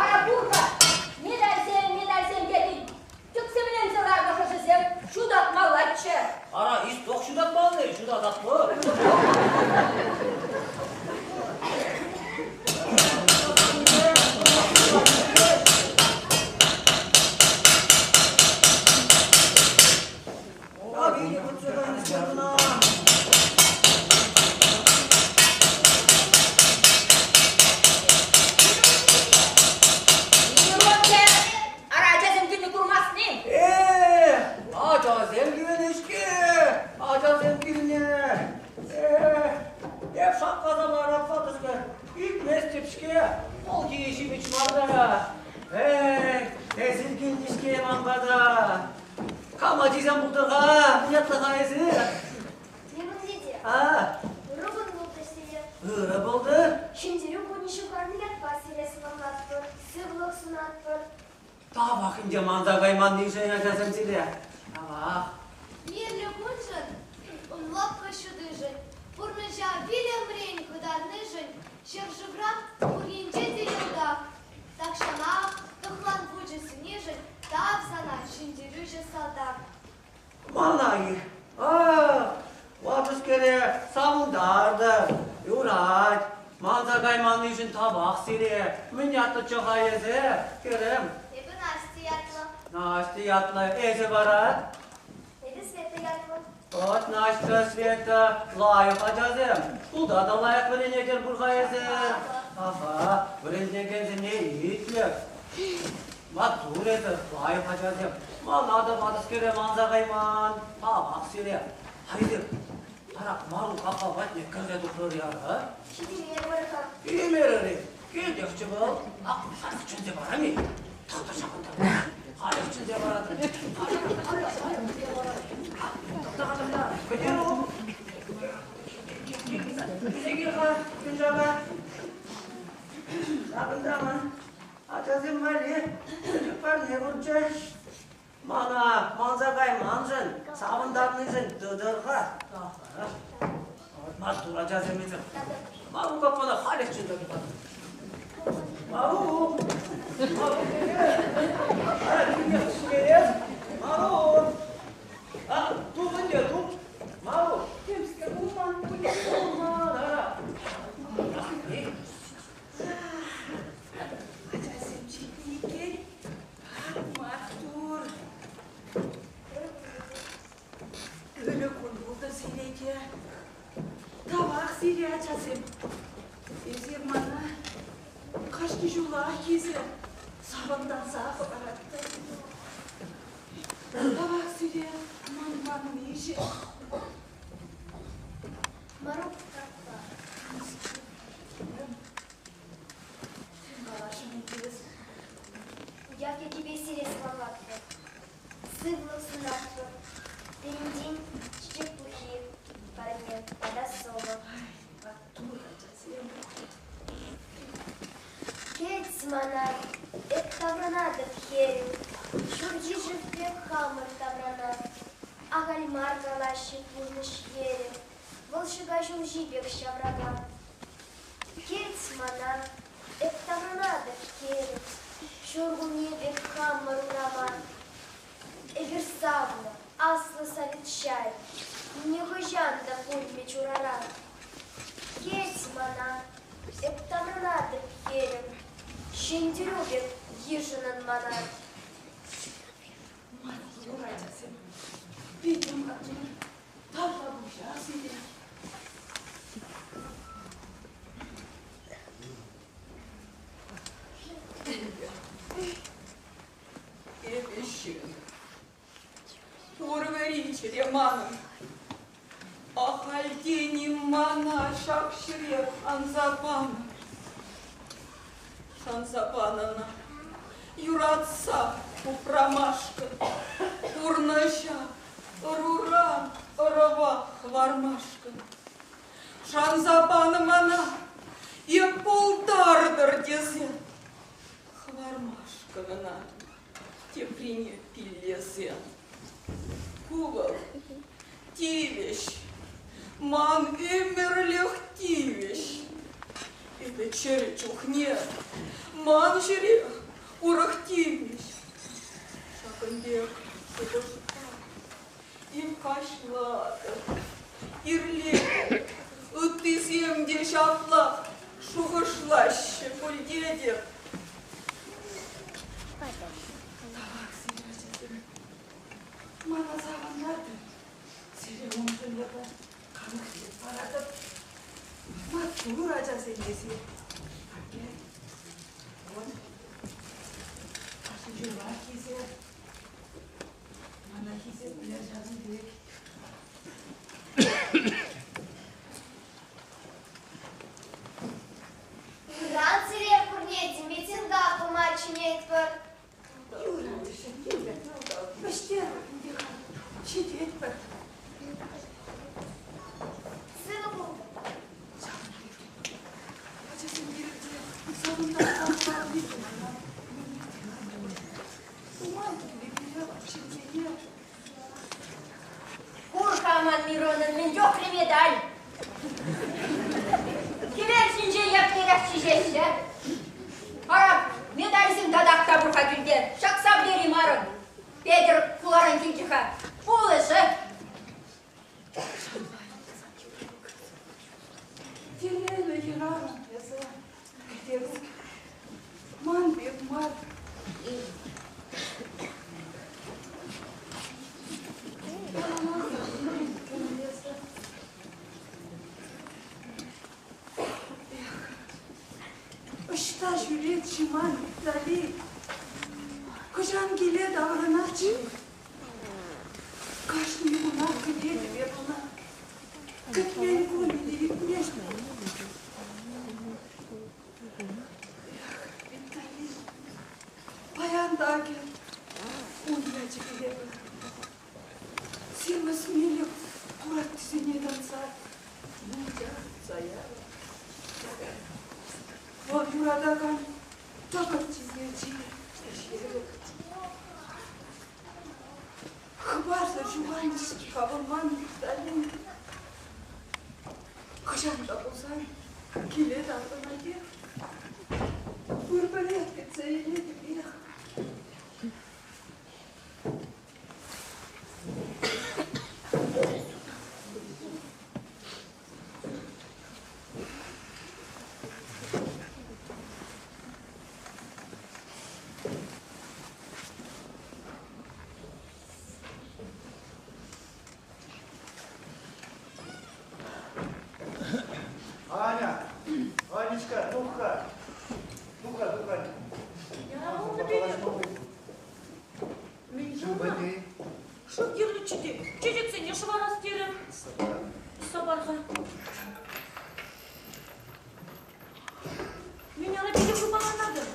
Ара пур-ха, медальсем, медальсем тетӗн. Тӗксӗмленсе ларнӑ хӑшӗсем ҫутатмаллаччӗ. Ара, исток ҫутатмалли, ҫутататпӑр. Ара, ачасем килни курмастни? Э, ачасем килнӗ-ҫке, ачасем килнӗ. Э, эп шаккаса ларап ватӑскер, илтместӗп-ҫке, хӑлхи ҫивӗч мар та. Эй, эсир килнӗ-ҫке ман пата. Кам ачисем пултӑр-ха, ятлӑ-ха эсир? Нимӗн те. А? Ырӑ кун пултӑр сире. Ырӑ пултӑр. Ҫӗнтерӳ кунӗ ҫывхарнӑ ятпа сире саламлатпӑр, сывлӑх сунатпӑр. Тавах ӗнтӗ манса кайманнишӗн ачасем сире. Тавах. Мирлӗ куншӑн. Мана-и? А, ватӑскере савӑнтартӑр. Юрать. Манса кайманнишӗн тавах сире. Мӗн ятлӑччӗ-ха эсӗ, хӗрӗм? Эпӗ Настя ятлӑ. Настя ятлӑ. Эсӗ вара? Эпӗ Света ятлӑ. Вот, Настя, Света, лайӑх ачасем. Шкулта та лайӑх вӗренетӗр пуль-ха эсӗ. Аха, вӗрентекенсене итлӗр. Маттур эсӗ, лайӑх ачасем. Мана та ватӑскере манса кайман. Тавах сире. Айтӑр, ара, Марук аппа патне кӗрсе тухрӑр яра. Ҫитӗнмерӗмӗр-ха. Килмерӗр-и? Килтехчӗ вӑл. Ак, халех чӗнсе парам-и? Тӑхтӑр ҫакӑнта. Халех чӗнсе паратӑп. Халех, халех, халех чӗнсе паратӑп. Тӑхта-ха, тӑхта. Кӗтерук. Килсе кил-ха, Кӳнчака. Ҫакӑнта ман ачасем валли пӗчӗк парне пурччӗ. Мана манса кайманшӑн, савӑнтарнишӗн тытӑр-ха. Маттур ачасем эсир. Марук аппана халех чӗнсе тухатӑп. Марук! Марук тете! Ара, килнех ҫӳрес. Марук! А, тух ӗнтӗ, тух. Марук! Темскер пулман пуль. Пулман, ара. Ачасем ҫитнӗ иккен. Маттур. Ырӑ кун пултӑр сире те. Тавах сире, ачасем. Эсир мана кашни ҫулах килсе савӑнтарса хӑвараттӑр. Тавах сире манманнишӗн. Марук аппа. Калашӑн интереслӗ. Уяв йӗркипе сире саламлатпӑр. Сывлӑх сунатпӑр. Пирӗнтен чечек пуххи парне тата сӑвӑ. Маттур ачасем. Кӗт мана, эп таврӑнатӑп хӗрӗм. Ҫурхи шыв пек хамӑр таврана. Ахаль мар калаҫҫӗ пурнӑҫ йӗрӗ. Вӑл ҫӑка ҫулҫи пек ҫаврака. Кӗт мана, эп таврӑнатӑп хӗрӗм, Ҫуркунне пек хамӑр урама. Эпир савнӑ, аслӑ совет ҫарӗ Нихӑҫан та пулмӗ чурара. Кӗт мана, эп таврӑнатӑп хӗрӗм, Ҫӗнтерӳ пек йышӑнӑн мана. Маттур ачасем, питӗ маттур. Тавра пуҫа сире. Эпӗ ҫын. Пур вӗри чӗре манӑн. Ахальтен-им мана ҫак ҫӗре анса панӑ. Шанса панӑ ӑна. Юратса упрамашкӑн пурнӑҫа ӑруран ӑрӑва хӑвармашкӑн. Шанса панӑ мана эп пултартӑр тесе хӑвармашкӑн ӑна теприне пиллесе. Ку вӑл тивӗҫ, ман ӗмӗрлӗх тивӗҫ. Эпӗ чӗрӗ чухне ман ҫӗре урӑх тивмӗҫ. Ҫакӑн пек шухӑшпа эп каҫлатӑп, ирлетӗп. Ыттисем те ҫаплах шухӑшлаҫҫӗ пуль тетӗп. Тавах сире, ачасем. Мана савӑнтартӑр. Сире уншӑн эпӗ канхвет паратӑп. Маттур ачасем эсир. Анне, вӑт, кашни ҫулах хисеп. Мана хисеплӗ ҫавӑн пек. Ыран сире пурне те митинга пыма чӗнетпӗр. Юратӑшӑн килӗ. Вӗҫтер ӗнтӗ-ха, ҫитетпӗр. Сывӑ пул. Ҫавӑн пек. Ачасем пирӗнте савӑнтарса хӑварни мана нумай киле пире ҫынсене. Кур-ха ман Миронӑн мӗн чухлӗ медаль! Хӗвел ҫинче еплерех ҫиҫеҫҫӗ. Ара, медальсем татах та пур-ха килте. Ҫакса пӗтереймарӑм. Петӗр хуларан килчӗ-ха. Пулӑшӗ. Симӗс милӗк тураттисене татса мунча хытса ярӑп. Вӑл юратакан тӑкӑр чике ӗҫерӗп. Хыпарсӑр ҫухалнӑ-ҫке-ха вӑл ман Виталин. Хӑҫан та пулсан киле таврӑнатех. Пурпӗрех кӗтсе илетӗпех. Аня, Анечка, тух-ха. Тух-ха, тух, Аня. Я пулнӑ Петӗр. Мӗн ҫулна? Шыв кирлӗччӗ те, чечексене шӑварас терӗм. Сапар-ха. Мӗн ара питӗ хыпаланатӑн?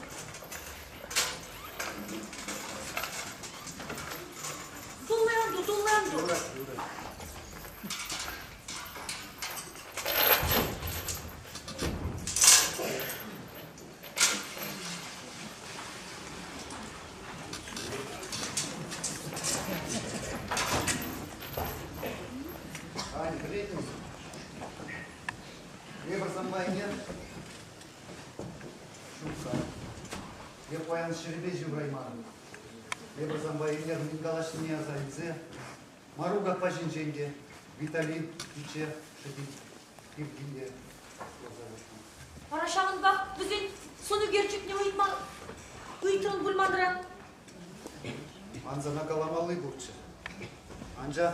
Тулли ан ту, тулли ан ту. Аня, пӗлетӗн-и? Эпӗ санпа ӗнер ҫук-ха. Эп паян ҫӗрӗпе ҫывраймарӑм. Эпӗ санпа ӗнер мӗн калаҫнине аса илсе Марук аппа ҫинчен те, Витали пичче шӑпи пирки те курса выртнӑ. Вара ҫавӑнпах вӗсен сӑн ӳкерчӗкне ыйтма ыйтрӑн пуль манран. Ман сана каламалли пурччӗ. Анчах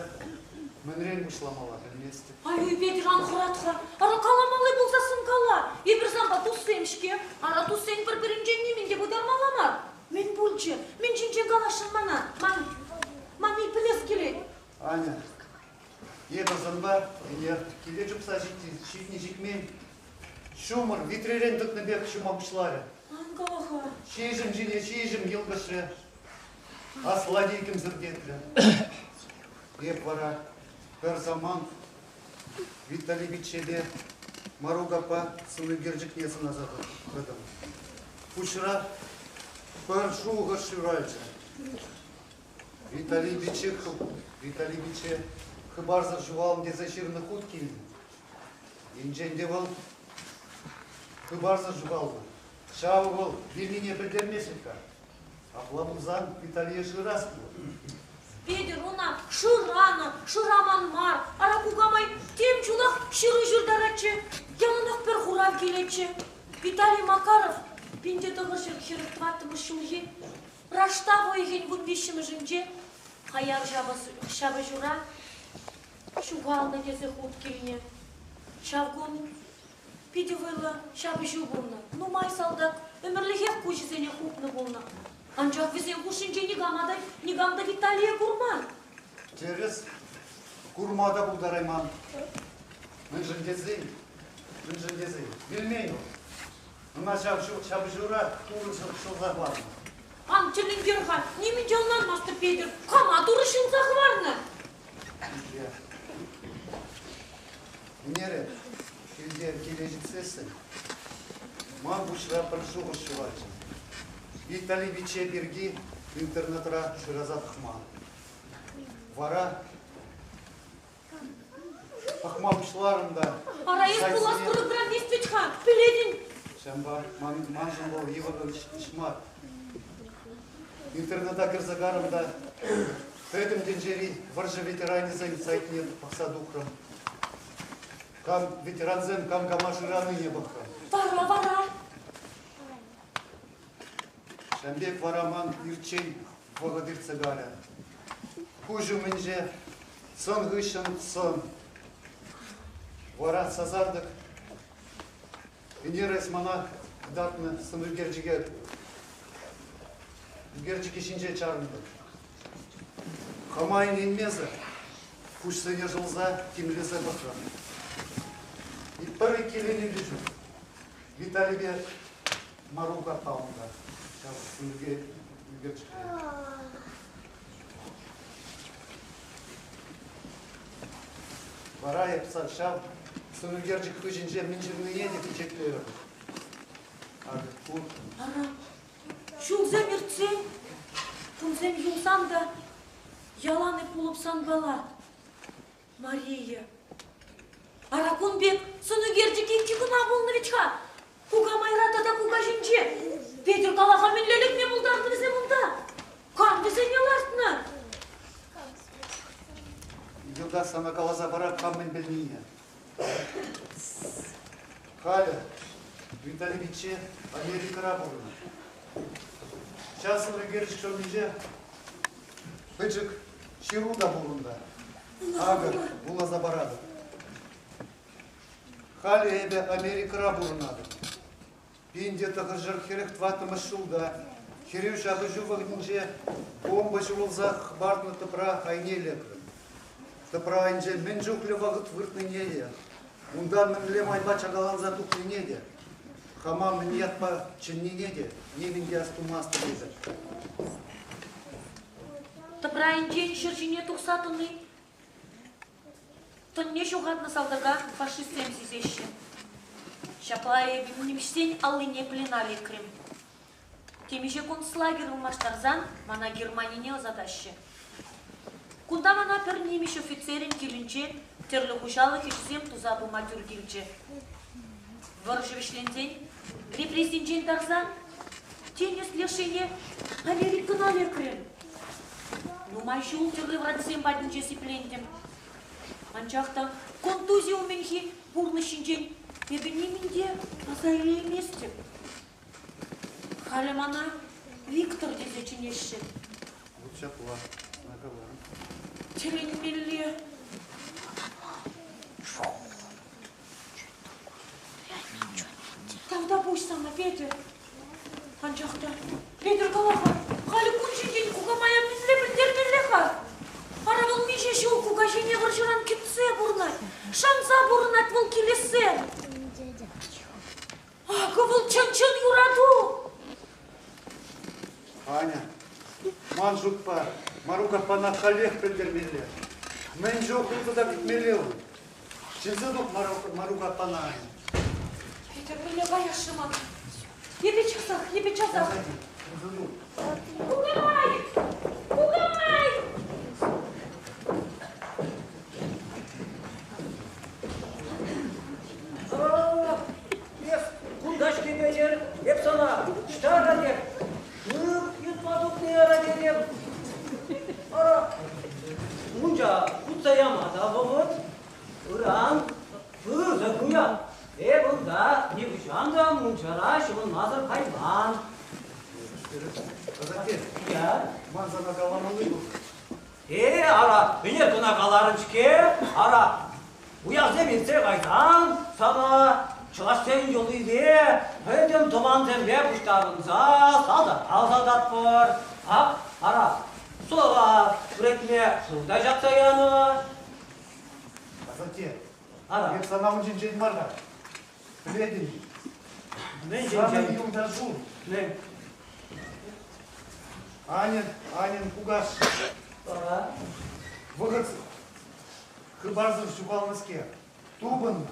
мӗнрен пуҫламалла пӗлместӗп. Ай, Петӗр, ан хӑрат-ха. Ара, каламалли пулсассӑн кала. Эпир санпа туссем-ҫке. Ара, туссен пӗр-пӗринчен нимӗн те пытармалла мар. Мӗн пулчӗ? Мӗн ҫинчен каласшӑн мана? Ман, ман пӗлес килет. Аня, эпӗ санпа ӗнер киле чупса ҫитнӗ-ҫитмен ҫумӑр витререн тӑкнӑ пек ҫума пуҫларӗ. Ан кала-ха. Ҫиҫӗм ҫине ҫиҫӗм йӑлкӑшрӗ. Аслати кӗмсӗртетрӗ. Эп вара пӗр самант Виталий пиччепе Марук аппа сӑнӳкерчӗкне сӑнаса тӑтӑм. Пуҫра пӗр шухӑш ҫуралчӗ. Виталий пичче, Виталий пичче хыпарсӑр ҫухалнӑ тесе ҫырнӑ хут килнӗ. Енчен те вӑл хыпарсӑр ҫухалнӑ, ҫавӑ вӑл вилнине пӗлтермест-ха. Апла пулсан Виталие шырас пулать. Петӗр ӑна шыранӑ, шыраман мар. Ара кукамай тем чулах ҫыру ҫыртаратчӗ. Яланах пӗр хурав килетчӗ. Виталий Макаров 1944 ҫулхи Раштав уйӑхӗн 13-мӗшӗнче хаяр ҫапӑҫура ҫухалнӑ тесе хут килнӗ. Ҫав кун питӗ вӑйлӑ ҫапӑҫу пулнӑ. Нумай салтак ӗмӗрлӗхех куҫӗсене хупнӑ пулнӑ. Анчах вӗсен хушшинче никама та, никам та Виталие курман. Тӗрӗс, курма та пултарайман. Мӗншӗн тесен, мӗншӗн тесен, вилмен вӑл. Ӑна ҫав ҫапӑҫура Турӑ ҫӑлса хӑварнӑ. Ан тӗлӗнтер-ха, нимӗн те ӑнланмастӑп, Петӗр. Кама Турӑ ҫӑлса хӑварнӑ? Ӗнер килте киле ҫитсессӗн ман пуҫра пӗр шухӑш ҫуралчӗ. Виталий пичче пирки интернетра шыраса пӑхман. Вара Пӑхма пуҫларӑм та. Ара, эс пулас программист вӗт-ха, пӗлетӗн. Ҫавӑнпа маншӑн вӑл йывӑр ӗҫ мар. Интернета кӗрсе карӑм та пӗтӗм тӗнчери вӑрҫӑ ветеранӗсен сайтне пӑхса тухрӑм. Кам ветерансем кам кама шыранине пӑхрӑм. Вара, вара. Ҫавӑн пек вара ман ирччен вӑхӑт иртсе кайрӗ. Куҫ умӗнче сӑн хыҫҫӑн сӑн. Вара сасартӑк ӗнер эс мана кӑтартнӑ сӑн ӳкерчӗке ӳкерчӗкӗ ҫинче чарӑнтӑм. Хама ӗненмесӗр куҫсене шӑлса тимлесе пӑхрӑм. Пӗр иккӗленӳ те ҫук. Виталипе Марук аппа унта ҫав ӳкерчӗкре. Вара эп сан ҫав сӑнӳкерчӗк хыҫӗнче мӗн ҫырнине те пичетлерӗм. Акӑ ку. Ара, ҫулсем иртсен, кунсем юлсан та ялан эп пулӑп санпала, Мария. Ара, кун пек сӑнӳкерчӗк иккӗ кӑна пулнӑ вӗт-ха. Кукамайра тата кукаҫинче. Петӗр калаха мӗнле лекме пултарнӑ вӗсем унта? Кам вӗсене лартнӑ? Йӑлтах сана каласа парать кам мӗн пӗлнине. Халӗ Виталий пичче Америкӑра пурӑнать. Ҫав сӑнӳкерчӗк шӑмминче пӗчӗк ҫыру та пур унта. Акӑ, вуласа паратӑп. Халӗ эпӗ Америкӑра пурӑнатӑп. 1944 ҫулта хӗрӳ ҫапӑҫу вӑхӑтӗнче бомба ҫурӑлса хӑпартнӑ тӑпра айне лекрӗм. Тӑпра айӗнче мӗн чухлӗ вӑхӑт выртнине те, унта мӗнле майпа чакаланса тухнине те, хама мӗн ятпа чӗннине те нимӗн те астумастӑп эпӗ. Тӑпра айӗнчен ҫӗр ҫине тухса тӑни Тӑнне ҫухатнӑ салтака фашистсем сисеҫҫӗ. Ҫапла эпӗ нимӗҫсен аллине плена лекрӗм. Темиҫе концлагерь ылмаштарсан мана Германине ӑсатаҫҫӗ. Кунта мана пӗр нимӗҫ офицерӗн килӗнче тӗрлӗ хуҫалӑх ӗҫӗсем туса пыма тӳр килчӗ. Вӑрҫӑ вӗҫленсен репрессинчен тарса тинӗс леш енне Америкӑна лекрӗм. Нумай ҫул тӗрлӗ врачсем патӗнче сиплентӗм. Анчах та контузи умӗнхи пурнӑҫ ҫинчен эпӗ нимӗн те аса илейместӗп. Халӗ мана Виктор тесе чӗнеҫҫӗ. Вот ҫапла, наговарӑм. Тӗлӗнмелле. Тавтапуҫ сана, Петӗр. Анчах та, Петӗр кала-ха, халӗ кун ҫинчен кукамая мӗнле пӗлтермелле-ха? Ара вӑл миҫе ҫул кукаҫине вӑрҫӑран кӗтсе пурӑнать, шанса пурӑнать вӑл килессе. Акӑ вӑл чӑн-чӑн юрату! Аня, ман шутпа, Марук аппана халех пӗлтермелле. Мӗн чухлӗ тата кӗтмелле ун? Чӗнсе тух Марук аппана, Аня. Петӗр, мӗнле каясшӑн мана? Эпӗ часах, эпӗ часах. Кукамай! Кукамай! Эс кунта-ҫке, Петӗр, эп сана ӑҫта теп, шыв йӑтма тухни ара тетӗп. Ара, мунча хутса яма та вӑхӑт. Ыран пысӑк уяв. Эп унта нихӑҫан та мунчара ҫӑвӑнмасӑр кайман. Асатте, ман сана каламалли пур. Э, ара, ӗнер кӑна каларӑн-ҫке, ара, уявсем иртсе кайсан сана чӑвашсен йӑлипе пӗтӗм тӑвансемпе пуҫтарӑнса салтака ӑсататпӑр. Ак, ара, сӑра вӗретме шыв та ҫакса янӑ. Асатте, Ара. эп сана ун ҫинчен мар-ха. Пӗлетӗн-и? Мӗн Санӑн ҫинчен? юлташу. Мӗн? Аньӑн, Аньӑн кукашшӗ. Ара. Вӑхӑт хыпарсӑр ҫухалнӑскер. Тупӑннӑ.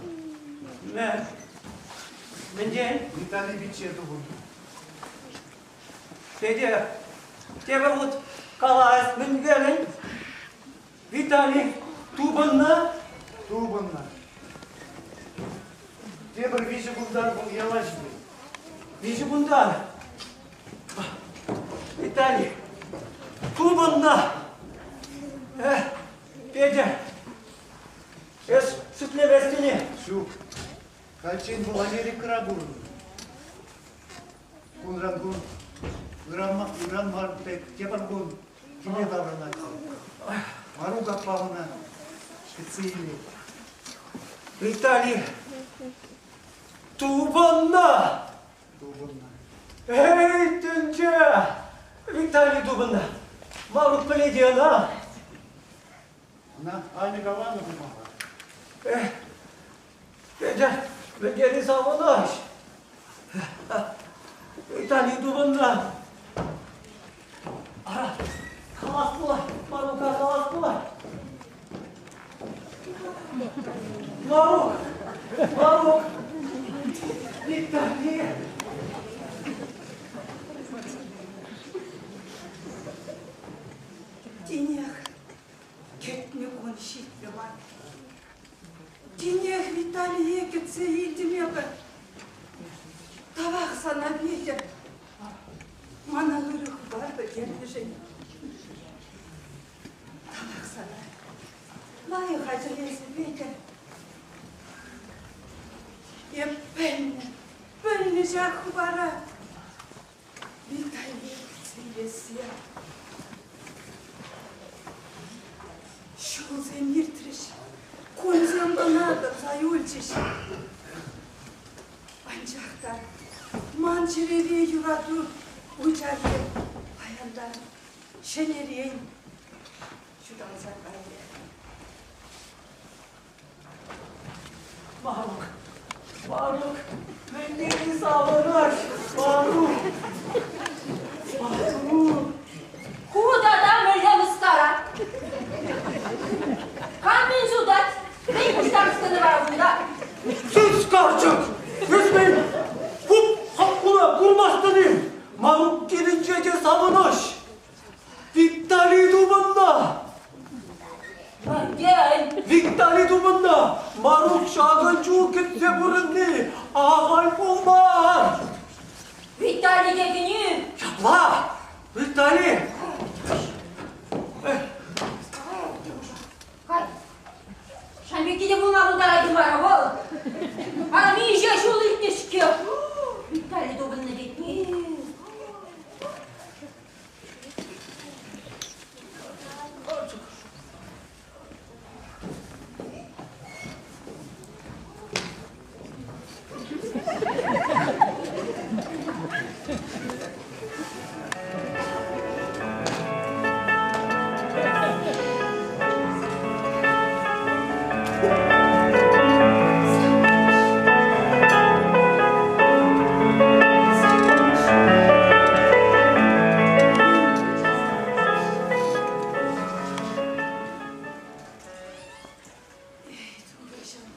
Мӗн? Мӗнтен? Виталий пичче тупӑннӑ. Петя, тепӗр хут калас, мӗн терӗн? Виталий, тупӑннӑ? Тупӑннӑ. Тепӗр виҫӗ кунтан вӑл яла ҫитет. Виҫӗ кунтан? Виталий, тупӑннӑ! Э, Петя, эс шӳтлеместӗн-и? Ҫук. Хальччен вӑл Америкӑра пурӑннӑ. Кунран кун ыран, ыран мар пек тепӗр кун киле таврӑнать. Марук аппа ӑна кӗтсе илет. Виталий, тупӑннӑ! Тупӑннӑ. Эй, тӗнче! Виталий тупӑннӑ. Марук пӗлет-и ӑна? Ӑна Аня каланӑ пулмалла. Эх, Петя, мӗн савӑнӑҫ! Виталий тупӑннӑ. Ара, калас пулать, Марука калас пулать. Марук, Марук, Витали. Тинех кӗтнӗ кун ҫитрӗ ман. Тинех Виталие кӗтсе илтӗм эпӗ. Тавах сана, Петя. Мана ырӑ хыпар пӗлтернӗшӗн. Тавах сана. Лайӑх ача эсӗ, Петя. Эп пӗлнӗ, пӗлнӗ ҫак хыпара. Виталий кӗтсе илессе. Ҫулсем иртрӗҫ, кунсем кӑна тӑрса юлчӗҫ. Анчах та ман чӗрере юрату вучахӗ паянтан ҫӗнӗрен ҫуталса кайрӗ. Марук, Марук, мӗнле савӑнать, Марук, Марук. Ку тата мӗнле мыскара? Кам мӗн сутать? Мӗн пуҫтарӑннӑ вара кунта? Сыс карчӑк! Эс мӗн, пуп хапхуна курмастӑн-им? Марук килӗнче те савӑнӑҫ. Виталий тупӑннӑ! Виталий тупӑннӑ! Марук ҫакӑн чул кӗтсе пурӑнни ахаль пулман! Виталий текӗни? Ҫапла! Виталий! Кай, шамбики те пулма пултарать вара вӑл. Ара миҫе ҫул иртнӗ-ҫке. Виталий тупӑннӑ тетни. Эй, Турӑҫӑм,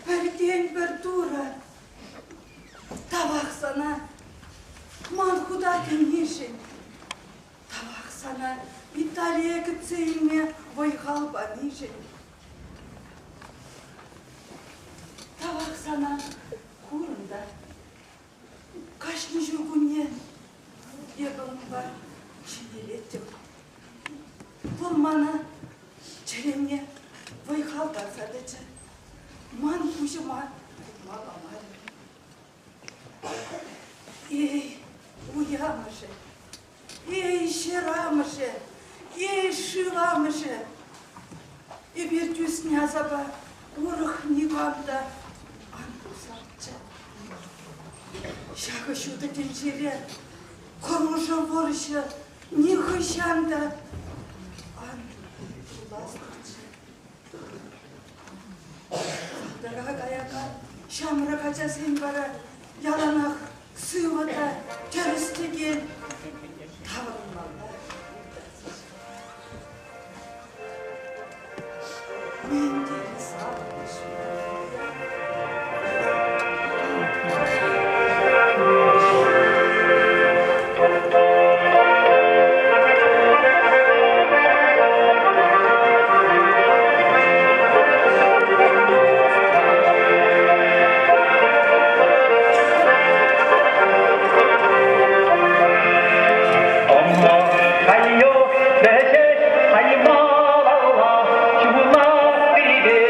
пӗртен-пӗр Турӑ, тавах сана ман хута кӗнишӗн. Тавах сана Виталие кӗтсе илме вӑй-хал панишӗн. Тавах сана курӑн та кашни ҫуркунне эпӗ унпа ҫӗнелеттӗм. Вӑл мана чӗрене вӑй-хал парса тӑчӗ. Ман пуҫӑма тытма памарӗ. Эй, уй амӑшӗ, эй, ҫӗр амӑшӗ, эй, шыв амӑшӗ! Эпир тӳснӗ асапа урӑх никам та ан пулсамччӗ. Ҫакӑ ҫутӑ тӗнчере хӑрушӑ вӑрҫӑ нихӑҫан та ан пуластӑрччӗ. Салтака каякан ҫамрӑк ачасем вара яланах сывӑ та тӗрӗс-тӗкел таврӑнмалла. Мӗн тери савӑнӑҫ! Ӑмма, кайё, вӗҫет, аймалалла, ҫула пипе.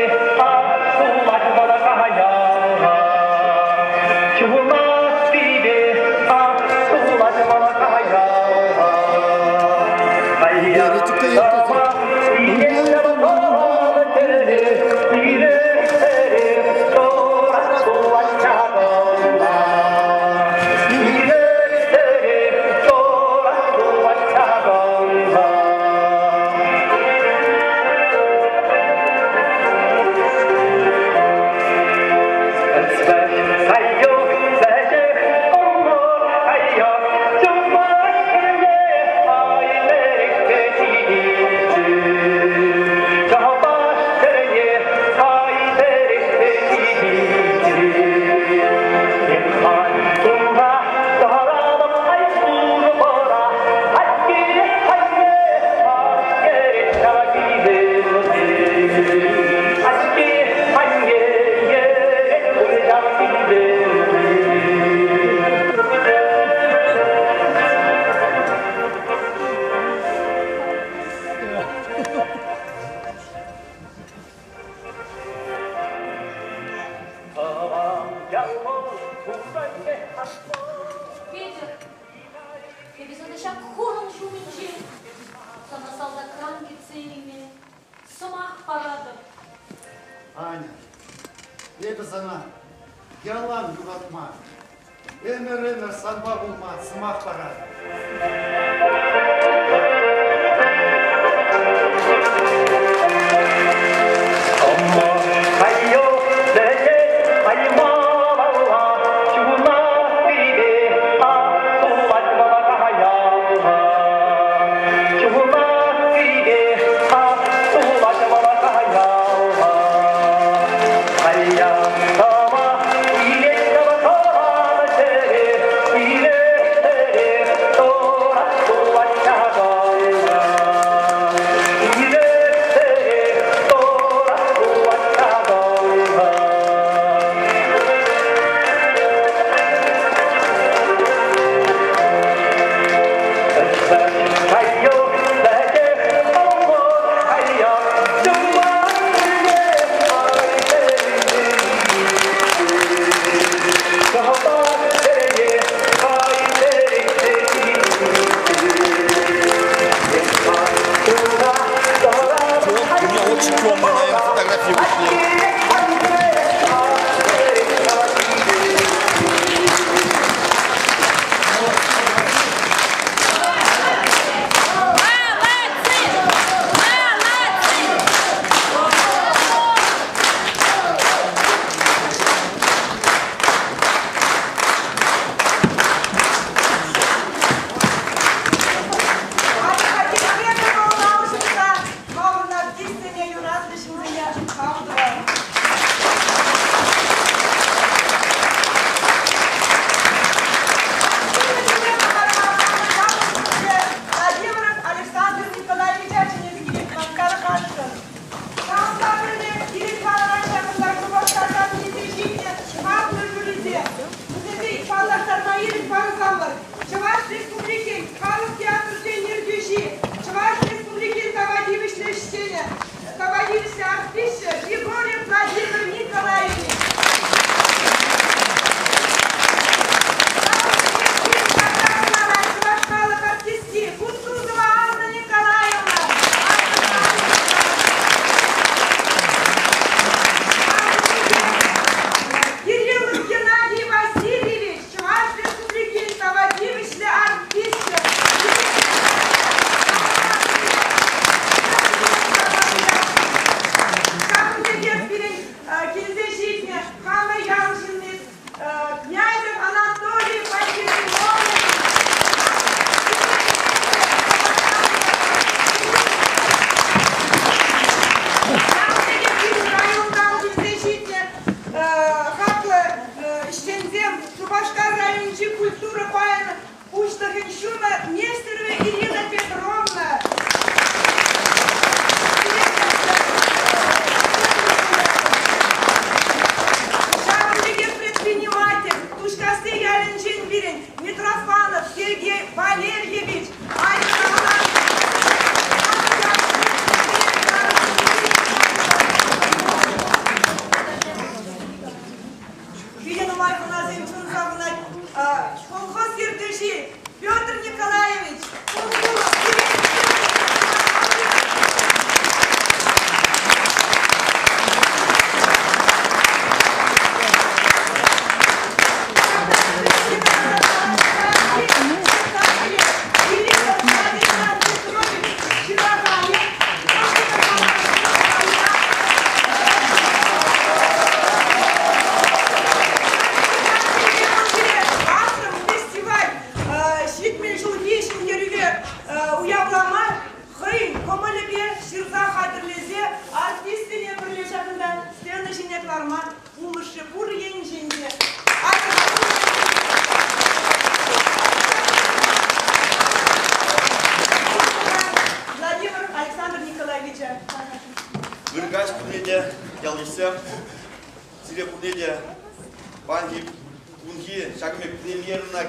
Аня, эпӗ сана ялан юратма, ӗмӗр-ӗмӗр санпа пулма сӑмах паратӑп. У меня очень темные, наверное, фотографии вышли. Александр Николаевича чӗнес килет. Паллаштарма ирӗк парсамӑр. Чӑваш Республикин халӑх театрӗсен ертӳҫи, Чӑваш Республикин тава тивӗҫлӗ ӗҫченӗ, тава тивӗҫлӗ артисчӗ Григорьев Владимир Николаевич. Чӑваш халӑх артистки Кутузова Анна Николаевна. Кириллов Геннадий Васильевич, Чӑваш Республикин тава тивӗҫлӗ артисчӗ. Ҫакӑн пекех пирӗн килсе ҫитнӗ хамӑр ял ҫынни Князев Анатолий Пантелеймонович. Ҫакӑн пекех пирӗн районтан килсе ҫитнӗ хаклӑ ӗҫченсем Шупашкар районӗнчи культура пайӗн пуҫлӑхӗн ҫумӗ Нестерова Ирина Петровна. Ҫакӑн пекех предприниматель Тушкасси ялӗнчен пирӗн Митрофанов Сергей Валерьевич. Питӗ нумай хӑнасем чун савӑнать. Колхоз ертӳҫи Петр Николаевич Кунгуров. Асӑм фестиваль 70 ҫулхи ҫӗнтерӗве уявлама хӑйӗн кӑмӑлӗпе ҫырса хатӗрлесе артистсене пӗрле ҫакӑнта сцена ҫине кӑларма пулӑшрӗ пур енчен те. Владимир Александр Николаевича. Ыркаҫ пурне те, ял-йышсем, сире пурне те паянхи кунхи ҫакӑн пек премьерӑна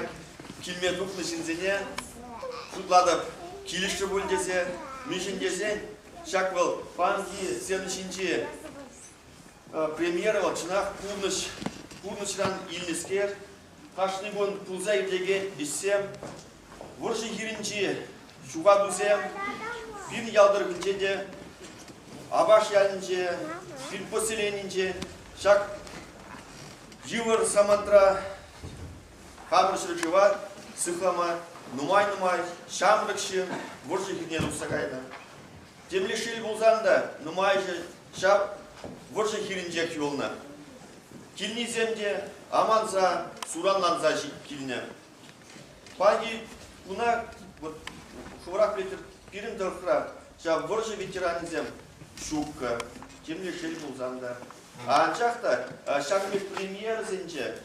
килме тухнӑ ҫынсене шутлатӑп, килӗшрӗ пуль тесе, мӗншӗн тесен ҫак вӑл паянхи сцена ҫинчи премьера вӑл чӑнах пурнӑҫ, пурнӑҫран илнӗскер, кашни кун пулса иртекен ӗҫсем, вӑрҫӑ хирӗнчи ҫухатусем пирӗн ял тӑрӑхӗнче те, Апаш ялӗнче, Пирӗн поселенинче ҫак йывӑр самантра хамӑр ҫӗршыва сыхлама нумай-нумай ҫамрӑк ҫын вӑрҫӑ хирне тухса кайнӑ. Темле шел пулсан та нумайӑшӗ ҫав вӑрҫӑ хирӗнчех юлнӑ. Килнисем те аманса, суранланса килнӗ. Паянхи куна вот хӑвӑрах пӗлетӗр, пирӗн тӑрӑхра ҫав вӑрҫӑ ветеранӗсем ҫуккӑ, темле шел пулсан та. Анчах та ҫакӑн пек премьерӑсенче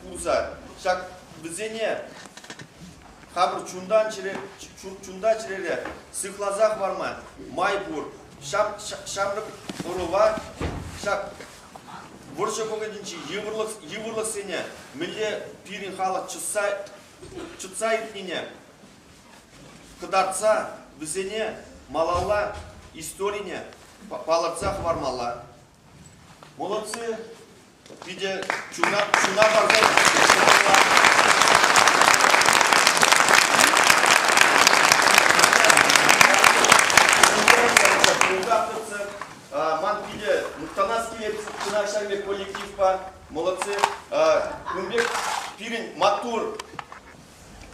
курса ҫак вӗсене хамӑр чунтан чӗре чунта чӗрере сыхласа хӑварма май пур. Ҫамрӑк ӑрӑва ҫак Вӑрҫӑ вӑхӑтӗнчи йывӑрлӑх, йывӑрлӑхсене мӗнле пирӗн халӑх чӑтса, чӑтса иртнине кӑтартса вӗсене малалла историне палӑртса хӑвармалла. Молодцы, питӗ чуна, чуна парса Ман питӗ мухтанас килет кӑна ҫак пек коллективпа. Молодцы. Кун пек пирӗн маттур,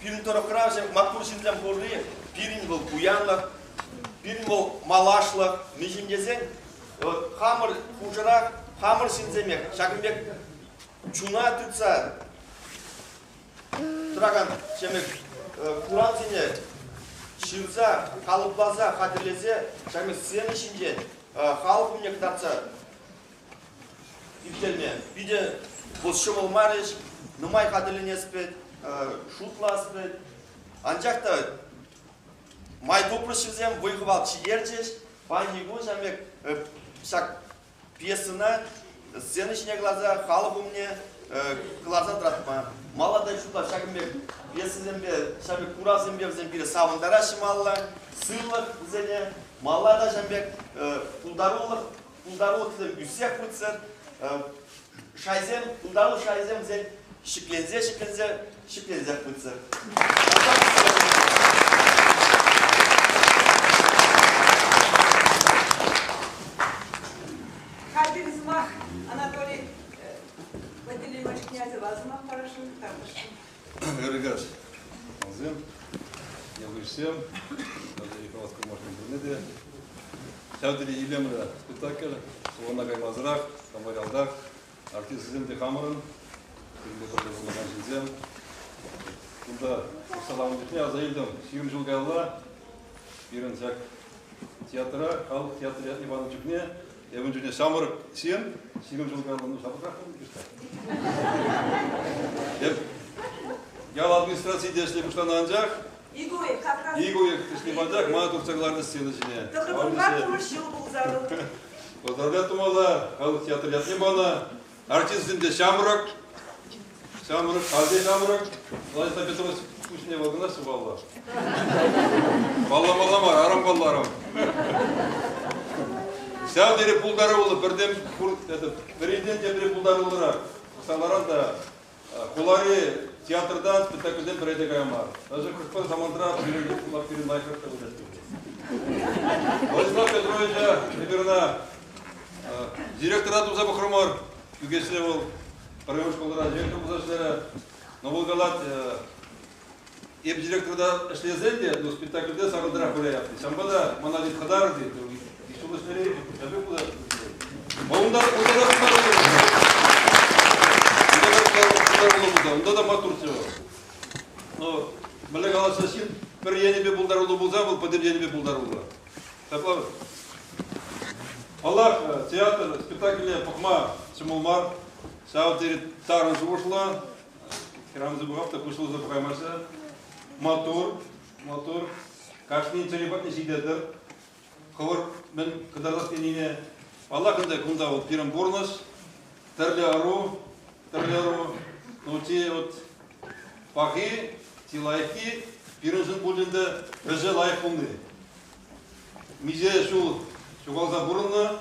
пирӗн тӑрӑхра ҫак маттур ҫынсем пурри, пирӗн вӑл пуянлӑх, пирӗн вӑл малашлӑх. Мӗншӗн тесен хамӑр хушӑрах хамӑр ҫынсемех ҫакӑн пек чуна тытса тӑракан ҫемӗк курансене ҫырса, калӑпласа, хатӗрлесе ҫакӑн сцена ҫинчен халӑх умне кӑтартса ирттерме питӗ вӑл ҫӑмӑл мар ӗҫ, нумай хатӗрленес пек, шутлас пек. Анчах та май тупрӗҫ вӗсем, вӑй-хӑват ҫитерчӗҫ. Паянхи кун ҫавӑн пек ҫак Пьесӑна сцена ҫине кӑларса халӑх умне кӑларса тӑратма. Мала та ҫутла ҫакӑн пек пьесӑсемпе, ҫав пек куравсемпе вӗсем пире савӑнтараҫҫӗ малалла. Сывлӑх вӗсене малалла та ҫавӑн пек пултарулӑх, пултарулӑх вӗсем ӳссех пытсӑр. Шайсем, пултарулӑх шайӗсем вӗсен ҫӗкленсе, ҫӗкленсе, ҫӗкленсех пытсӑр. Хальхи сӑмах Анатолий Пантелеймович Князева сӑмах парасшӑн, таврашшӑн. Ырӑ каҫ, тӑвансем, ял-йышсем, Николай Курмашкин пурне те. Ҫав тери илемлӗ спектакль, хулана каймасӑрах, хамӑр ялтах, артистсем те хамӑрӑн, пирӗнпе пӗрле пурӑнакан ҫынсем. Кунта тухса ларнӑ чухне аса илтӗм, 20 ҫул каялла пирӗн ҫак театра, халӑх театрӗ ятне панӑ чухне эпӗ ун чухне ҫамрӑк ҫын, 20 ҫул каялла, ну, ҫамрӑкрах пулнӑ Эп ял администрацийӗ те ӗҫле пуҫланӑ анчах Ик уйӑх, как раз. Ик уйӑх ӗҫле панчах мана туртса кӑларнӑ сцена ҫине. Тӑхӑрвунтӑваттӑмӗш ҫул пулса вӑл. Поздравлять тумалла, халӑх театр ятне панӑ. Артистсем те ҫамрӑк, ҫамрӑк, халь те ҫамрӑк. Владислав Петрович пуҫне вӑл кӑна сывалла. Палламалла мар, арӑм палларӑм. Ҫав тери пултаруллӑ, пӗртен пур, это, пӗринчен тепри пултаруллӑрах. Саларан та хулари театртан спектакльсем пӗрре те кая мар. Даже хӑш-пӗр самантра пирӗн пирӗн лайӑхрах та пулать. Владислав Петровича эпир ӑна директора туса пӑхрӑмӑр. Ӳкеҫре вӑл пӗрремӗш шкулра директор пулса ӗҫлерӗ. Но вӑл калать, эп директорта ӗҫлесен те, ну, спектакльте сакӑлтарах выляяп. Ҫавӑнпа та мана тет хӑтарӑр тет. Ҫул ӗҫлере эпӗ пулать. Унта унта та маттурччӗ вӑл. Ну, мӗнле каласа ҫын пӗр енӗпе пултаруллӑ пулсан, вӑл пӗтӗм енӗпе пултаруллӑ. Ҫапла Паллах, театр спектакле пӑхма ҫӑмӑл мар. Ҫав тери тарӑн шухӑшлӑ. Хӗрарӑмсем пӑхап та куҫласа пӑхаймаҫҫӗ. Маттур, маттур. Кашнин чӗри патне ҫитетӗр. Хӑвӑр мӗн кӑтартас тенине. Паллах ӗнтӗ, кунта вот пирӗн пурнӑҫ, тӗрлӗ ӑру, тӗрлӗ ӑру. Ну, те вот пахи, чи лайӑххи пирӗншӗн пуль ӗнтӗ вӗҫӗ лайӑх пулни. Миҫе ҫул ҫухалса пурӑннӑ,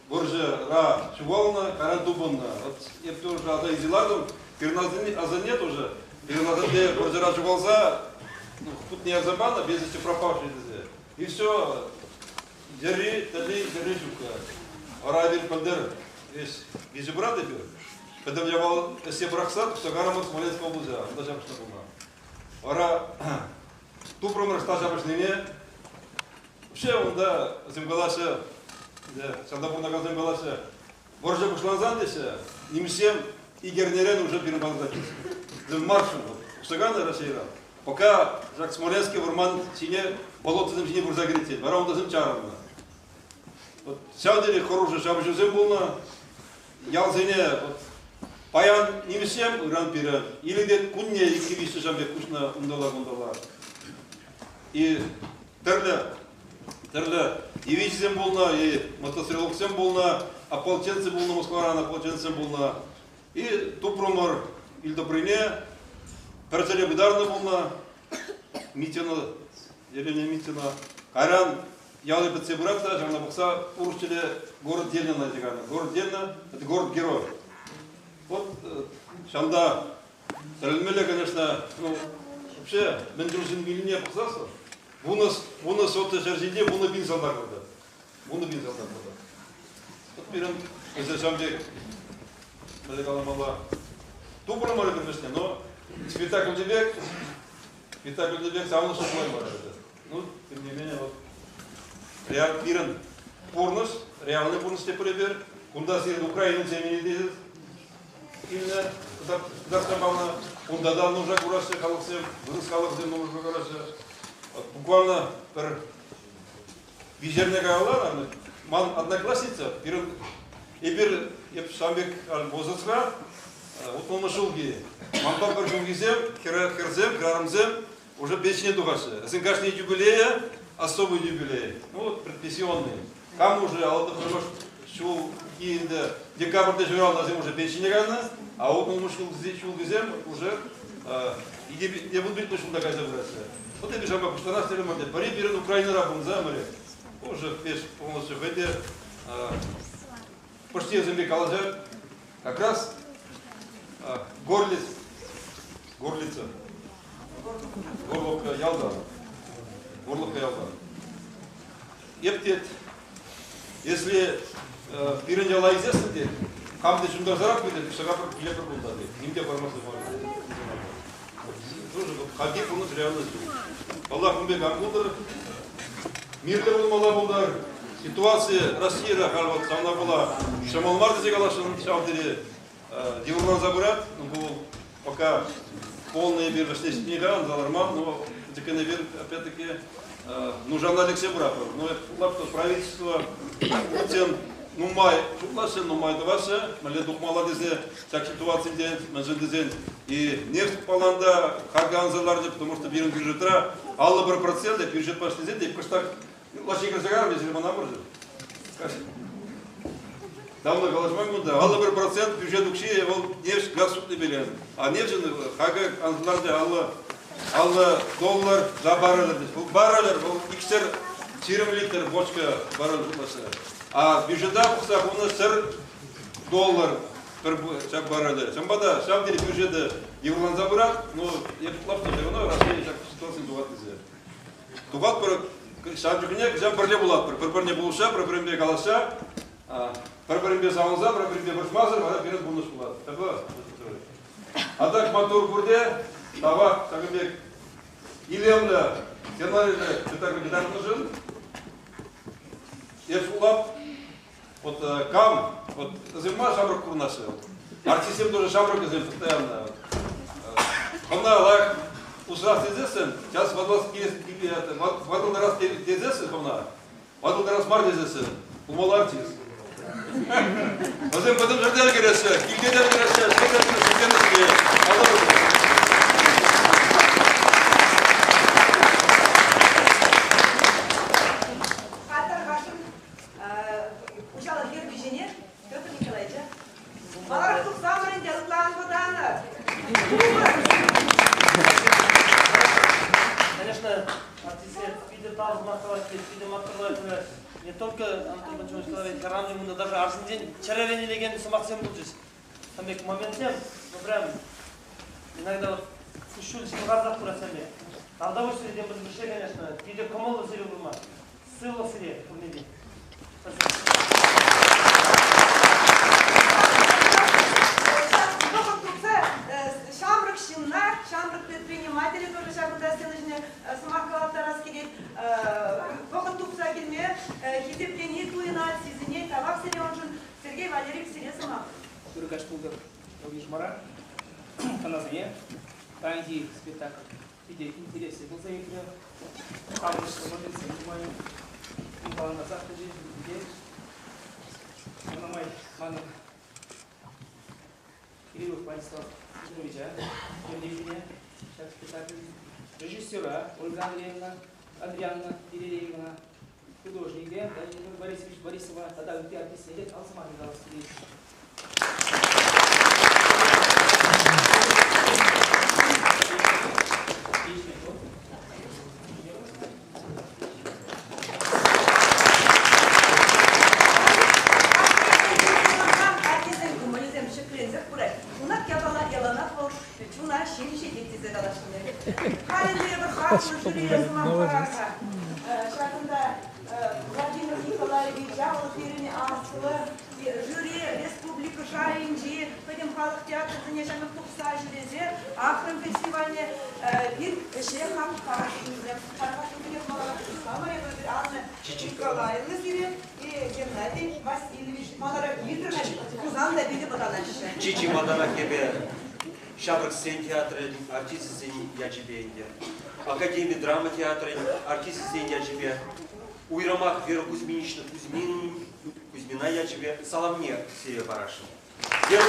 вӑрҫӑра ҫухалнӑ, кайран тупӑннӑ. Вот эп тоже аса илсе лартӑм, пирӗн асанне тоже, пирӗн асанне вӑрҫӑра ҫухалса, ну, хутне ярса панӑ, без вести пропавший тесе. И все. Йӗрри, тӗлли, йӗрри ҫуккӑ. Вара эпир пӗлтӗр ӗҫ виҫӗ брат эпир. Пӗтӗм япала ӗҫе пӑрахса тухса карӑмӑр Смоленск облаҫа, унта ҫапӑҫнӑ пулнӑ. Вара тупрӑмӑр ӑста ҫапӑҫнине. Вообще унта вӗсем калаҫҫӗ, ҫавна пурӑнакансем калаҫҫӗ, вӑрҫӑ пуҫлансан теҫҫӗ, нимӗҫсем ик эрнерен уже пирӗн патӑрта теҫҫӗ. Вӗсем маршӑн тухса кайнӑ Российӑра. Пока ҫак Смоленский вӑрман ҫине, болотӑсем ҫине пырса кӗрет, вара унтасем чарӑннӑ. Вот ҫав тери хӑрушӑ ҫапӑҫусем пулнӑ. Ялсене вот, паян нимӗҫсем, ыран пирӗн. Илӗнет кунне иккӗ-виҫҫӗ ҫам пек куҫнӑ унталла-кунталла. И тӗрлӗ тӗрлӗ дивизисем пулнӑ, и мотострелоксем пулнӑ, ополченцы пулнӑ Москваран ополченцсем пулнӑ. И тупрӑмӑр вилтӑприне, пӗр ҫӗре пытарнӑ пулнӑ Митина, Елена Митина. Кайран ялӗ пӗтсе пырать та, ҫавна пӑхса урӑх ҫӗре город Ельнина теканӑ. Город Ельна – это город-герой. Вот ҫавӑнта тӗлӗнмелле, конечно, ну, вообще, мӗн чул ҫын вилнине пӑхсассӑн, вунӑ сотый ҫӗр ҫинче 10,000 салтак выртать. 10,000 салтак выртать. Вот пирӗн эсӗ ҫав пек, мӗнле каламалла, тупрӑмӑр эпир вӗҫне, но спектакльти пек, спектакльти пек савӑнӑҫлӑ пулаймарӗ это. Ну, тем не менее, вот пирӗн пурнӑҫ, реальный пурнӑҫ тепӗр эпир. Кунта сирӗн украинсем илнӗ, кӑтартса панӑ. Унта та нуша кураҫҫӗ халӑхсем, вырӑс халӑхӗсем нуша кураҫҫӗ. Буквально пӗр виҫерне каялла ман одноклассница пирӗн эпир эп ҫавӑн пек возрастра утмӑлмӗш ҫулхи манпа пӗр ҫулхисем хӗрсем хӗрарӑмсем уже пенсине тухаҫҫӗ вӗсен кашни юбилея особый юбилей ну вот предпенсионный кам уже 59-мӗш ҫулхи ӗнтӗ декабрьте ҫуралнисем уже пенсине кайнӑ а утмӑлмӗш ҫулхисем уже икӗ ҫулта кайса пыраҫҫӗ. Вот эпир ҫавӑнпа пуҫтарас терӗмӗр те, пӗри пирӗн Украинӑра пурӑнса ӗмӗре уже весь полностью хӑй те почти калаҫать. Как раз Горлиц, Горлица, Горловка ялта, Горловка ялта. Эп тет, если пирӗн яла илсессӗн тет, кам те ҫунтарсарах пытӑр, ҫӑка пӗр киле пӗр кунта тет. Ним те бармасӑр мар. Тоже хальхи пурнӑҫ реальность. Паллах, ун пек ан пултӑр. Мирлӗ пулмалла пултӑр. Ситуаци Россияра халь вот ҫавна пула ҫӑмӑл мар тесе каласшӑн ҫав тери йывӑрланса пырать. Ну, ку пока полный эпир вӗҫне ҫитмен-ха, ӑнса ларман, но тӗккен эпир опять-таки нушана лексе пыратпӑр. Но лапта правительство Путин нумай шутлаҫҫӗ, нумай тӑваҫҫӗ, мӗнле тухмалла тесе ҫак ситуацинчен, мӗншӗн тесен и нефть паланда хакӗ анса ларчӗ, потому что пирӗн бюджетра 51% бюджетпа ӗҫлесен те кӑштах Лаҫи кӗрсе кайрӑм, эсир мана вӑрҫӑр. Давно калаҫман кунта. 51% бюджет укҫи вӑл нефть, газ сутнипе А нефтьӗн хакӗ анларчӗ 50 доллар за баррель. Вӑл баррель, вӑл иксӗр 20 литр бочка баррель шутлаҫҫӗ. А бюджета пӑхса хунӑ сӗр доллар пӗр ҫак барреле. Ҫавӑнпа та ҫав тери бюджеты йывӑрланса пырать, но эп шутлап та все равно Россия ҫак ситуацин тухать тесе. Тухатпӑр, ҫав чухне кӑҫал пӗрле пулатпӑр. Пӗр-пӗрне пулӑшса, пӗр-пӗринпе калаҫса, пӗр-пӗринпе савӑнса, пӗр-пӗринпе вӑрҫмасӑр вара пирӗн пурнӑҫ пулать. Ҫапла? А так маттур пурте, тавах ҫакӑн пек илемлӗ сценариллӗ спектакль кӑтартнӑшӑн. Эп шутлап, вот кам, вот вӗсем мар ҫамрӑк курӑнаҫҫӗ. Артистсем тоже ҫамрӑк вӗсем постоянно. Хӑвна лайӑх усрас тесессӗн, час ватӑлас ватӑлтарас тесессӗн хӑвна, ватӑлтарас мар тесессӗн, пулмалла артист. Вӗсем пӗтӗм ҫӗрте ӗлкӗреҫҫӗ, килте те ӗлкӗреҫҫӗ, ҫӗрте ӗлкӗреҫҫӗ, Хатӗр-хашӑн хуҫалӑх ертӳҫине Петр Николаевича маларах тухсамӑр ӗнтӗ ытла ан вӑтанӑр. Конечно, артистсем питӗ тав сӑмах калаҫҫӗ, питӗ маттурлаҫҫӗ. Не только Антон Пантелеймонович каларӗ, хӗрарӑмсем кунта даже арҫынсен чӗререн илекен сӑмахсем пулчӗҫ. Там пек моментсем, ну прям иногда вот куҫҫуль ҫывхарсах пырать пек. Тавтапуҫ сире тем пысӑк ӗҫре, конечно, питӗ кӑмӑллӑ сире курма. Сывлӑх сире пурне те. Вӑхӑт тупса ҫамрӑк ҫынна, ҫамрӑк предпринимателе тоже ҫакӑнта сцена ҫине сӑмах калаттарас килет. Вӑхӑт тупса килме хисеплени туйӑнать, сисӗнет. Тавах сире уншӑн. Сергей Валерьевич, сире сӑмах. Ырӑ каҫ пултӑр, ял-йышмара. Хӑнасене паянхи спектакль питӗ интереслӗ пулса иртрӗ. Савӑнӑҫлӑ моментсем нумай хумхалантарсах тӑчӗҫ те. Ҫавна май манӑн Кириллов Владислав Петровича ертӳҫине ҫак спектакль режиссера Ольга Андреевна, Андриановна Перереевна, художнике Владимир Борисович Борисова тата ытти артистсене те тав сӑмахӗ калас килет. Аттесен кӑмӑлӗсем ҫӗкленсех пырать. Унак япала яланах вӑл чуна ҫемҫетет тесе калаҫнӑ. Халь ӗнтӗ эпир хаклӑ жюрие сӑмах парар-ха. Ҫакӑнта Владимир Николаевича вӑл пирӗн аслӑ жюри республика шайӗнчи пӗтӗм халӑх театрӗсене ҫакӑн тухса ҫӳресе Ахрӑм фестивальне пир ӗҫе хак парасшӑн. Тархасшӑн маларах пуҫламӑр эпир Анна Николаевна сире и Геннадий Васильевич маларах илтрӗмӗр, Хусан та питӗ вӑтанаҫҫӗ. Чи-чи малтанах эпӗ Ҫамрӑксен театрӗн артисчӗсен ячӗпе ӗнтӗ, Академи драма театрӗн артисчӗсен ячӗпе, уйрӑмах Вера Кузьминична Кузьмин, Кузьмина ячӗпе саламне сире парасшӑн. Вера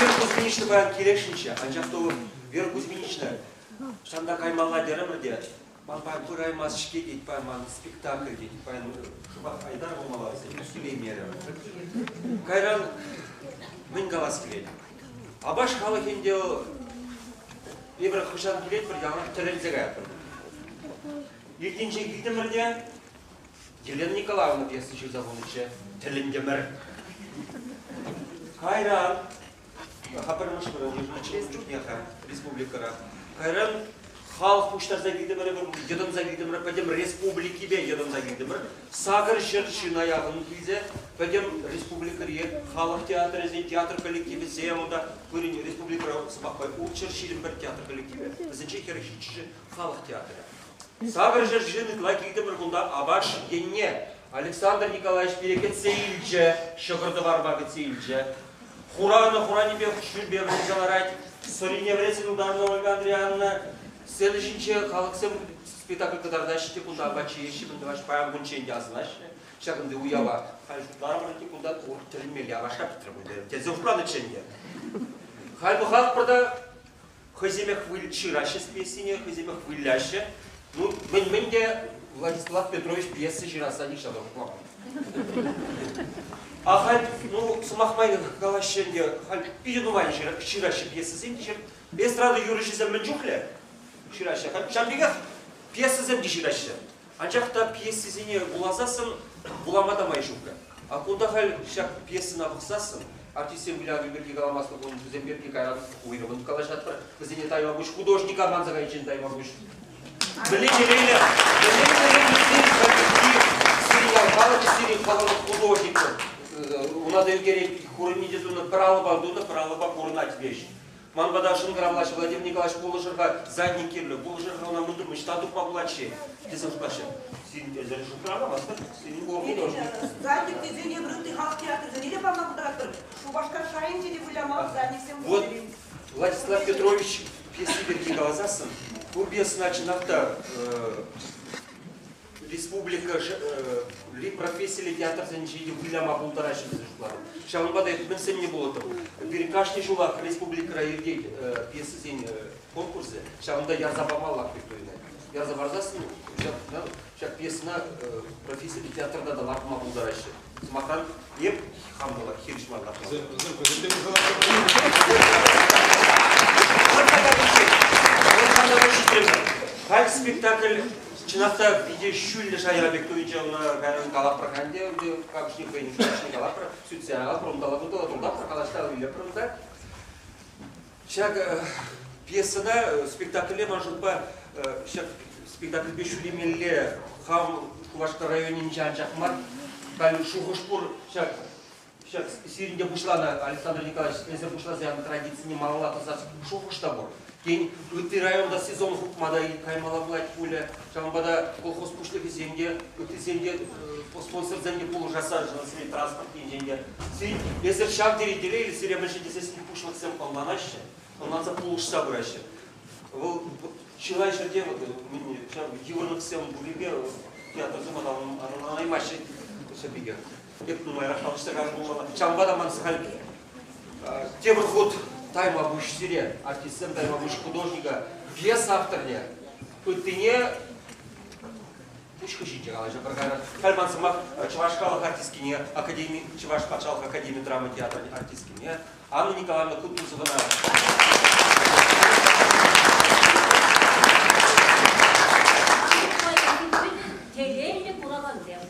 Вера Кузьминична паян килесшӗнччӗ, анчах та Вера Кузьминична ҫанта каймалла терӗмӗр те, Ман паян пыраймасть-ҫке тет, паян ман спектакль тет, паян шӑпах Айдар пулмалла вӗсен, килеймерӗ. Кайран мӗн калас килет? Апаш халӑхӗ ӗнтӗ эпир хӑҫан килетпӗр, яланах тӗлӗнсе каятпӑр. Иртнинче килтӗмӗр те Елена Николаевна пьеса ҫырса хунӑччӗ, тӗлӗнтӗмӗр. Кайран Пӗрремӗш вырӑн йышӑннӑччӗ чухне-ха республикӑра. Кайран халӑх пуҫтарса килтӗмӗр, йӑтӑнса килтӗмӗр, пӗтӗм республикипе йӑтӑнса килтӗмӗр. 800 ҫына яхӑн килсе пӗтӗм республикӑри халӑх театрӗсен театр коллективӗсем унта пирӗн республикӑра сӑмахпа 621 театр коллективӗ, вӗсенче 47 халӑх театрӗ. 800 ҫын ытла килтӗмӗр кунта Апаш енне. Александр Николаевич пире кӗтсе илчӗ, ҫӑкӑр-тӑварпа кӗтсе илчӗ. Хуранӑ хуранӗпе шӳрпе вӗресе ларать. Сӑрине вӗресе тултарнӑ Ольга Андриановна. Сцена ҫинче халӑхсем спектакль кӑтартаҫҫӗ те кунта апат ҫиеҫҫӗ, мӗн тӑваҫҫӗ, паян кунччен те асӑнаҫҫӗ. Ҫакӑнти уява халь шутларӑмӑр ӗнтӗ кунта тӗлӗнмелле апашра пӗтрӗ пуль тесе шутланӑччӗ ӗнтӗ. Халь пӑхатпӑр та хӑйсемех ҫыраҫҫӗ пьесине, хӑйсемех выляҫҫӗ. Ну, мӗн-мӗн те Владислав Петрович пьеса ҫырасса нихҫан та шутламан. А халь, ну, сӑмах май калаҫҫӗ ӗнтӗ, халь питӗ нумай ҫыраҫҫӗ пьесӑсем те Эстрада юрӑҫисем мӗн чухлӗ ҫыраҫҫӗ. Халь ҫав пекех пьесӑсем те ҫыраҫҫӗ. Анчах та пьесисене вуласассӑн вулама та май ҫук. А кунта халь ҫак пьесӑна пӑхсассӑн артистсем выляни пирки каламастӑп, вӗсем пирки кайран уйрӑмӑн калаҫатпӑр. Вӗсене тайма пуҫ, художника манса кайиччен тайма пуҫ. Мӗнле телейлӗ, мӗнле телейлӗ сирӗн ял халӑхӗ, сирӗн хӑвӑр художник. Уна та ӳкерет, хурӑнни те тунӑ, пӗр алӑпа тунӑ, пӗр алӑпа курӑнать веҫ. Ман пата шӑнкӑравлаҫҫӗ, Владимир Николаевич, пулӑшӑр-ха, задник кирлӗ, пулӑшӑр-ха ӑна мӗн ӑҫта тупма пулать-ши? Тесе шутлаҫҫӗ. Сирӗн эсӗр шӑнкӑравламастӑр, сирӗн художник. Задник тесен эпир ытти халӑх театрӗсене те пама пултаратпӑр. Шупашкар шайӗнче те выляма задниксем Вот Владислав Петрович пьеси пирки каласассӑн, ку пьесӑна чӑнах та республика профессиллӗ театрсенче те выляма пултараҫҫӗ тесе шутлатӑп. Ҫавӑнпа та мӗн сӗннӗ пулӑттӑм. Пирӗн кашни ҫулах республикӑра иртет пьесӑсен конкурсӗ. Ҫавӑнта ярса памаллах пек туйӑнать. Ярса парсассӑн ҫак пьесӑна профессиллӗ театрта та лартма пултараҫҫӗ. Сӑмахран, эп хам та хирӗҫ мар лартма. Халь спектакль Чӑнах та питӗ ҫӳллӗ шайра пек туйӑнчӗ ӑна кайран калапӑр-ха ӗнтӗ, кашни хӑйӗн шухӑшне калапӑр, сӳтсе калапӑр, унталла кунталла туртапӑр, калаҫса илӗпӗр унта. Ҫак пьесӑна, спектакле ман шутпа ҫак спектакльпе ҫӳремелле. Хам Шупашкар районӗнче анчах мар. Халь шухӑш пур ҫак ҫак сирӗнте пуҫланӑ Александр Николаевич эсир пуҫласа янӑ традицине малалла тӑсас шухӑш та пур. Тен, ытти районта сезон хупма та каймалла пулать пулӗ. Ҫавӑнпа та колхоз пуҫлӑхӗсем те, ыттисем те, спонсорсем те пулӑшасса сире транспорт енчен те. Эсир ҫав тери телейлӗ, сире мӗншӗн тесессӗн пуҫлӑхсем ӑнланаҫҫӗ, ӑнланса пулӑшса пыраҫҫӗ. Вӑл чылай ҫӗрте вот ҫав йывӑрлӑхсем пуррипе театрсем аталанаймаҫҫӗ ҫав пекех. Эп нумайрах калаҫса кайнӑ пулмалла. Ҫавӑнпа та ман халь тепӗр хут тайма пуҫ сире, артистсем тайма пуҫ художника, пьеса авторне, ыттине пуҫ хыҫӗнче калаҫӑпӑр кайран. Халь ман сӑмах Чӑваш халӑх артисткине, академи, Чӑваш патшалӑх академи драма театрӗн артисткине Анна Николаевна Кутузовӑна. Телейлӗ куракансем,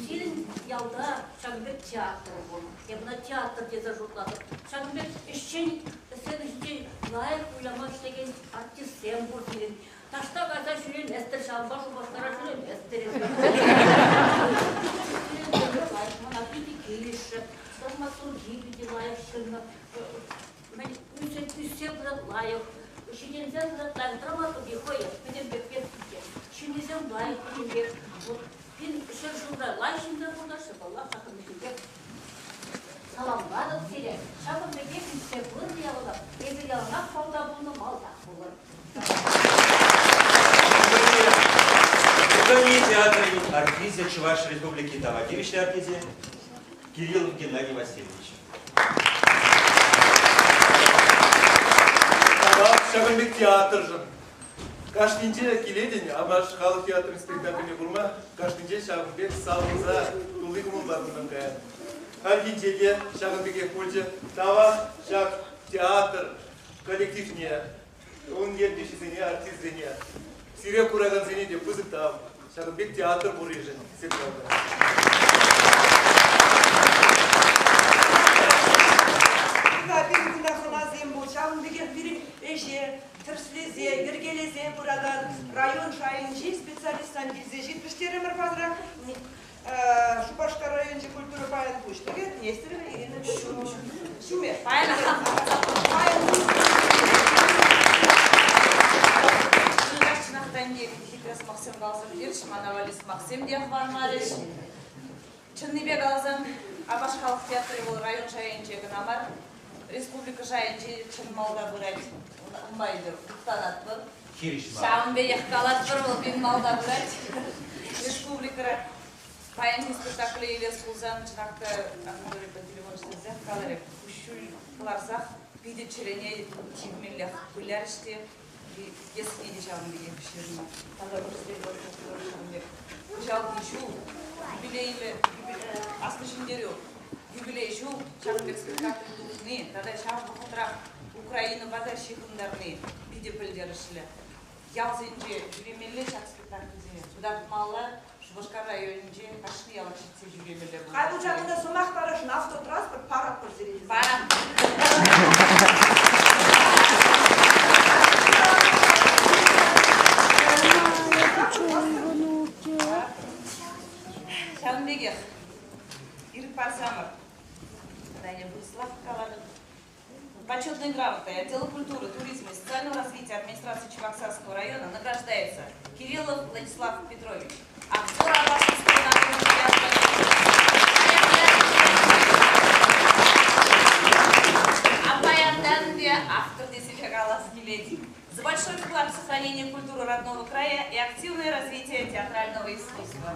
сирӗн ялта ҫакӑн пек театр пур. Эп ӑна театр тесе шутлатӑп. Ҫакӑн пек ӗҫчен сцена ҫинче лайӑх выляма ӗҫлекен артистсем пур сирӗн. Таҫта кайса ҫӳреместӗр, ҫавӑнпа Шупашкара ҫӳреместӗр. Мана питӗ килӗшрӗ. Драматурги питӗ лайӑх ҫырнӑ. Мӗн ӳссе пырать лайӑх, ҫитӗнсе пырать лайӑх. Драматурги хӑех пӗтӗмпех пек ҫыннисем лайӑх пӗтӗмпех. Вот пин ҫӗршывра лайӑх ҫынсем пурӑнаҫҫӗ, паллах, ҫакӑн пекех саламлатӑп сире. Ҫакӑн пекех ӳссе пынӑ яланах. Эпир яланах малта пулнӑ, малтах пулӑр. Пукане театрӗн артисчӗ Чӑваш Республикин тава тивӗҫлӗ артисчӗ Кириллов Геннадий Васильевич. Тавах ҫакӑн пек театршӑн. Кашнинче килетӗн Апаш халӑх театрӗн спектакльне курма, кашнинче ҫакӑн пек савӑнса тулли кӑмӑлпа кунтан каятӑн. Хальхинче те ҫакӑн пекех пулчӗ. Тавах ҫак театр коллективне, ун ертӳҫисене, артистсене. Сире куракансене те пысӑк тав. Ҫакӑн пек театр пурришӗн сирӗн Пирӗн кунта хӑнасем пур. Ҫавӑн пекех пирӗн ӗҫе тӗрӗслесе, йӗркелесе пыракан район шайӗнчи специалистсем килсе ҫитрӗҫ терӗмӗр пасра. Шупашкар районӗнчи культура пайӗн пуҫлӑхӗ Нестерова Ирина Ҫуме. Чӑнах та ӗнтӗ хитре сӑмахсем каласа пӗтерчӗҫ, мана валли сӑмахсем те хӑвармарӗҫ. Чӑннипе каласан, Апаш халӑх театрӗ вӑл район шайӗнче кӑна мар, республика шайӗнче чӑн малта пырать. Унпа эпир мухтанатпӑр. Хирӗҫ мар. Ҫавӑн пекех калатпӑр, вӑл пин малта пырать республикӑра. Паянхи спектакле илес пулсан, чӑнах та Анатолий Пантелеймонович тӗрӗсех каларӗ, куҫҫуль кӑларсах питӗ чӗрене тивмеллех вылярӗҫ те, пьесине те ҫавӑн пекех ҫырнӑ. Тата ҫавӑн пек кӑҫалхи ҫул юбилейлӗ Аслӑ Ҫӗнтерӳ юбилей ҫул ҫакӑн пек спектакль тухни тата ҫав вӑхӑтрах Украинӑпа та ҫыхӑнтарни питӗ пӗлтерӗшлӗ. Ялсенче ҫӳремелле ҫак спектакльсене кӑтартмалла, Шупашкар районӗнче кашни ялах ҫитсе ҫӳремелле пулать. Халь ҫакӑнта сӑмах парасшӑн автотранспорт паратпӑр сире. Ҫавӑн пекех ирӗк парсамӑр Таня вырӑслах калатӑп. Почетной грамотой отдела культуры, туризма и социального развития администрации Чебоксарского района награждается Кириллов Владислав Петрович, актер Абашинского народного театра. А паянтан те автор тесе калас килет. За большой вклад в сохранение культуры родного края и активное развитие театрального искусства.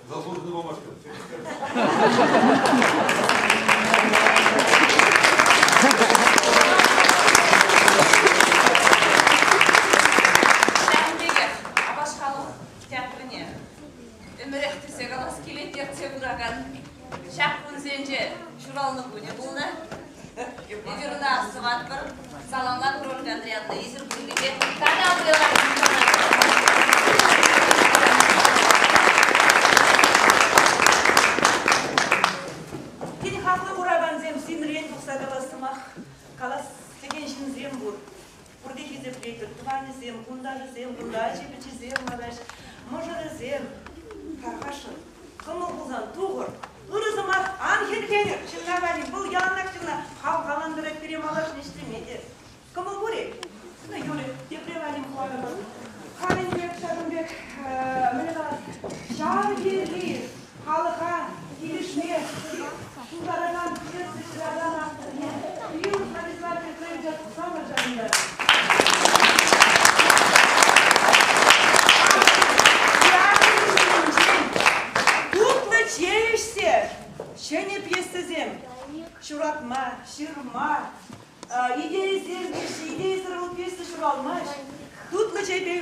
Заслуженный бумажка. Ҫавӑн пекех Апаш халӑх театрне ӗмӗрех тесе калас килет ертсе пыракан ҫак кунсенче ҫуралнӑ кунӗ пулнӑ. Эпир ӑна сӑватпӑр, саламлатпӑр Ольга Андриановна эсир пуррипе тата вӑйлӑрах тӑванӗсем, хунташӗсем, кунта ачи-пӑчисем лараҫ, мӑшӑрӗсем. Тархасшӑн, кӑмӑл пулсан тухӑр. Ырӑ сӑмах ан хӗрхенӗр ҫынна валли. Вӑл яланах ҫынна хавхалантарать пире малашне ӗҫлеме те. Кӑмӑл пур-и? Ну, юрӗ, тепре валли хӑварӑпӑр. Халь ӗнтӗ ҫакӑн пек, мӗнле калас, ҫав тери халӑха килӗшме пултаракан пьеса ҫыракан авторне Кирилл Владислав Петровича тухсамӑр ҫакӑнта. Тутлӑ чей ӗҫсе ҫӗнӗ пьесӑсем ҫуратма, ҫырма, Идейӑсем теҫҫӗ, идейӑсӑр вӑл пьеса ҫуралмасть. Тутлӑ чейпе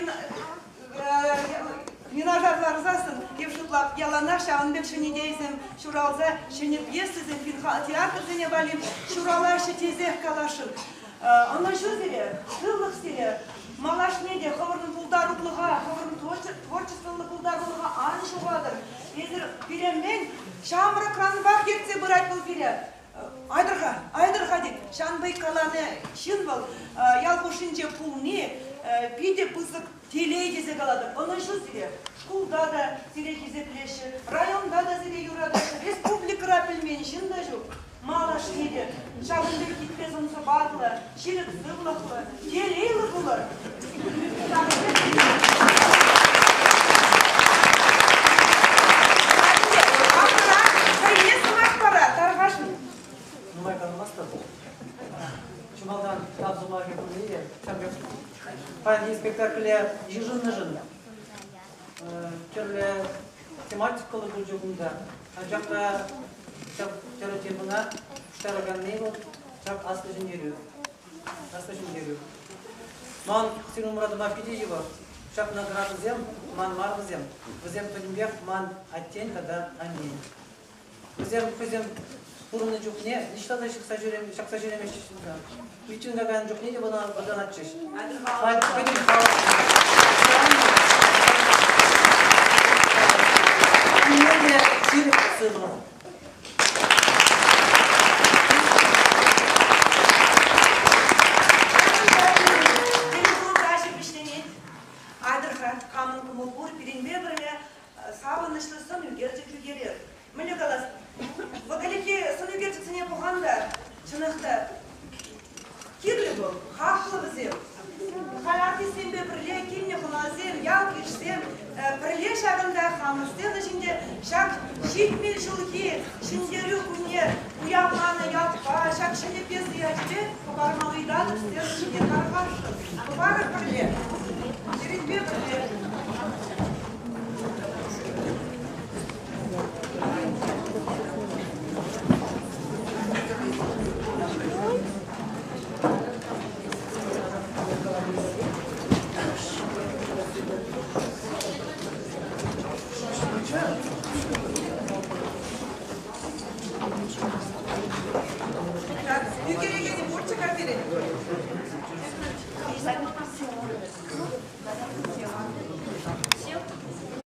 юнашар ларсассӑн, эп шутлап, яланах ҫавӑн пек ҫӗнӗ идейӑсем ҫуралса ҫӗнӗ пьесӑсем театрсене валли ҫуралаҫҫӗ тесех каласшӑн. Ӑнӑҫу сире, сывлӑх сире, малашне те хӑвӑрӑн пултарулӑха, хӑвӑрӑн творчествӑллӑ пултарулӑха ан ҫухатӑр. Эсир пире мӗн ҫамрӑкранпах ертсе пырать вӑл пире. Айтӑр-ха, айтӑр-ха тет. Ҫавӑн пек каланӑ ҫын вӑл ял хушшинче пулни питӗ пысӑк телей тесе калатӑп. Ӑнӑҫу сире. Шкулта та сире хисеплеҫҫӗ, районта та сире юратаҫҫӗ, республикӑра пӗлмен ҫын та ҫук. Малашне те ҫавӑн пек хитре сӑн-сӑпатлӑ, ҫирӗп сывлӑхлӑ, телейлӗ пулӑр. Хӑйне сӑмах пара, тархасшӑн. Нумай каламастӑп. Чи малтан тав сӑмахӗ пурне те ҫав пек паянхи спектакле йышӑннӑшӑн тӗрлӗ тематикӑллӑ пулчӗ кунта. Анчах та ҫак тӗрлӗ темӑна пуҫтараканни вӑл ҫак Аслӑ Ҫӗнтерӳ. Аслӑ Ҫӗнтерӳ. Ман сирӗн умра тӑма питӗ йывӑр. Ҫак наградӑсем ман мар вӗсем. Вӗсем пӗтӗмпех ман аттен тата аннен. Вӗсем хӑйсем пурӑннӑ чухне ниҫта та ҫыхса ҫакса ҫӳремеҫҫӗ ҫынсем. Митинга кайнӑ чухне те вӑтанатчӗҫ. Халь пӗтӗм халӑх те ҫирӗп сывлӑх. Каҫӑ вӗҫленет. Айтӑр-ха, камӑн кӑмӑл пур, пирӗнпе пӗрле савӑнӑҫлӑ сӑн ӳкерчӗк ӳкерер. Мӗнле калас, вӑт ӗлӗкхи сӑн ӳкерчӗксене пӑхан та, чӑнах та, кирлӗ вӑл, хаклӑ вӗсем. Халь артистсемпе пӗрле килнӗ хӑнасем, ял-йышсем пӗрле ҫакӑнта хамӑр сцена ҫинче ҫак 70 ҫулхи Ҫӗнтерӳ кунне уявланӑ ятпа ҫак ҫӗнӗ пьеса ячӗпе хӑпарма ыйтатӑп сцена ҫине тархасшӑн. Хӑпарӑр пӗрле, пирӗнпе пӗрле.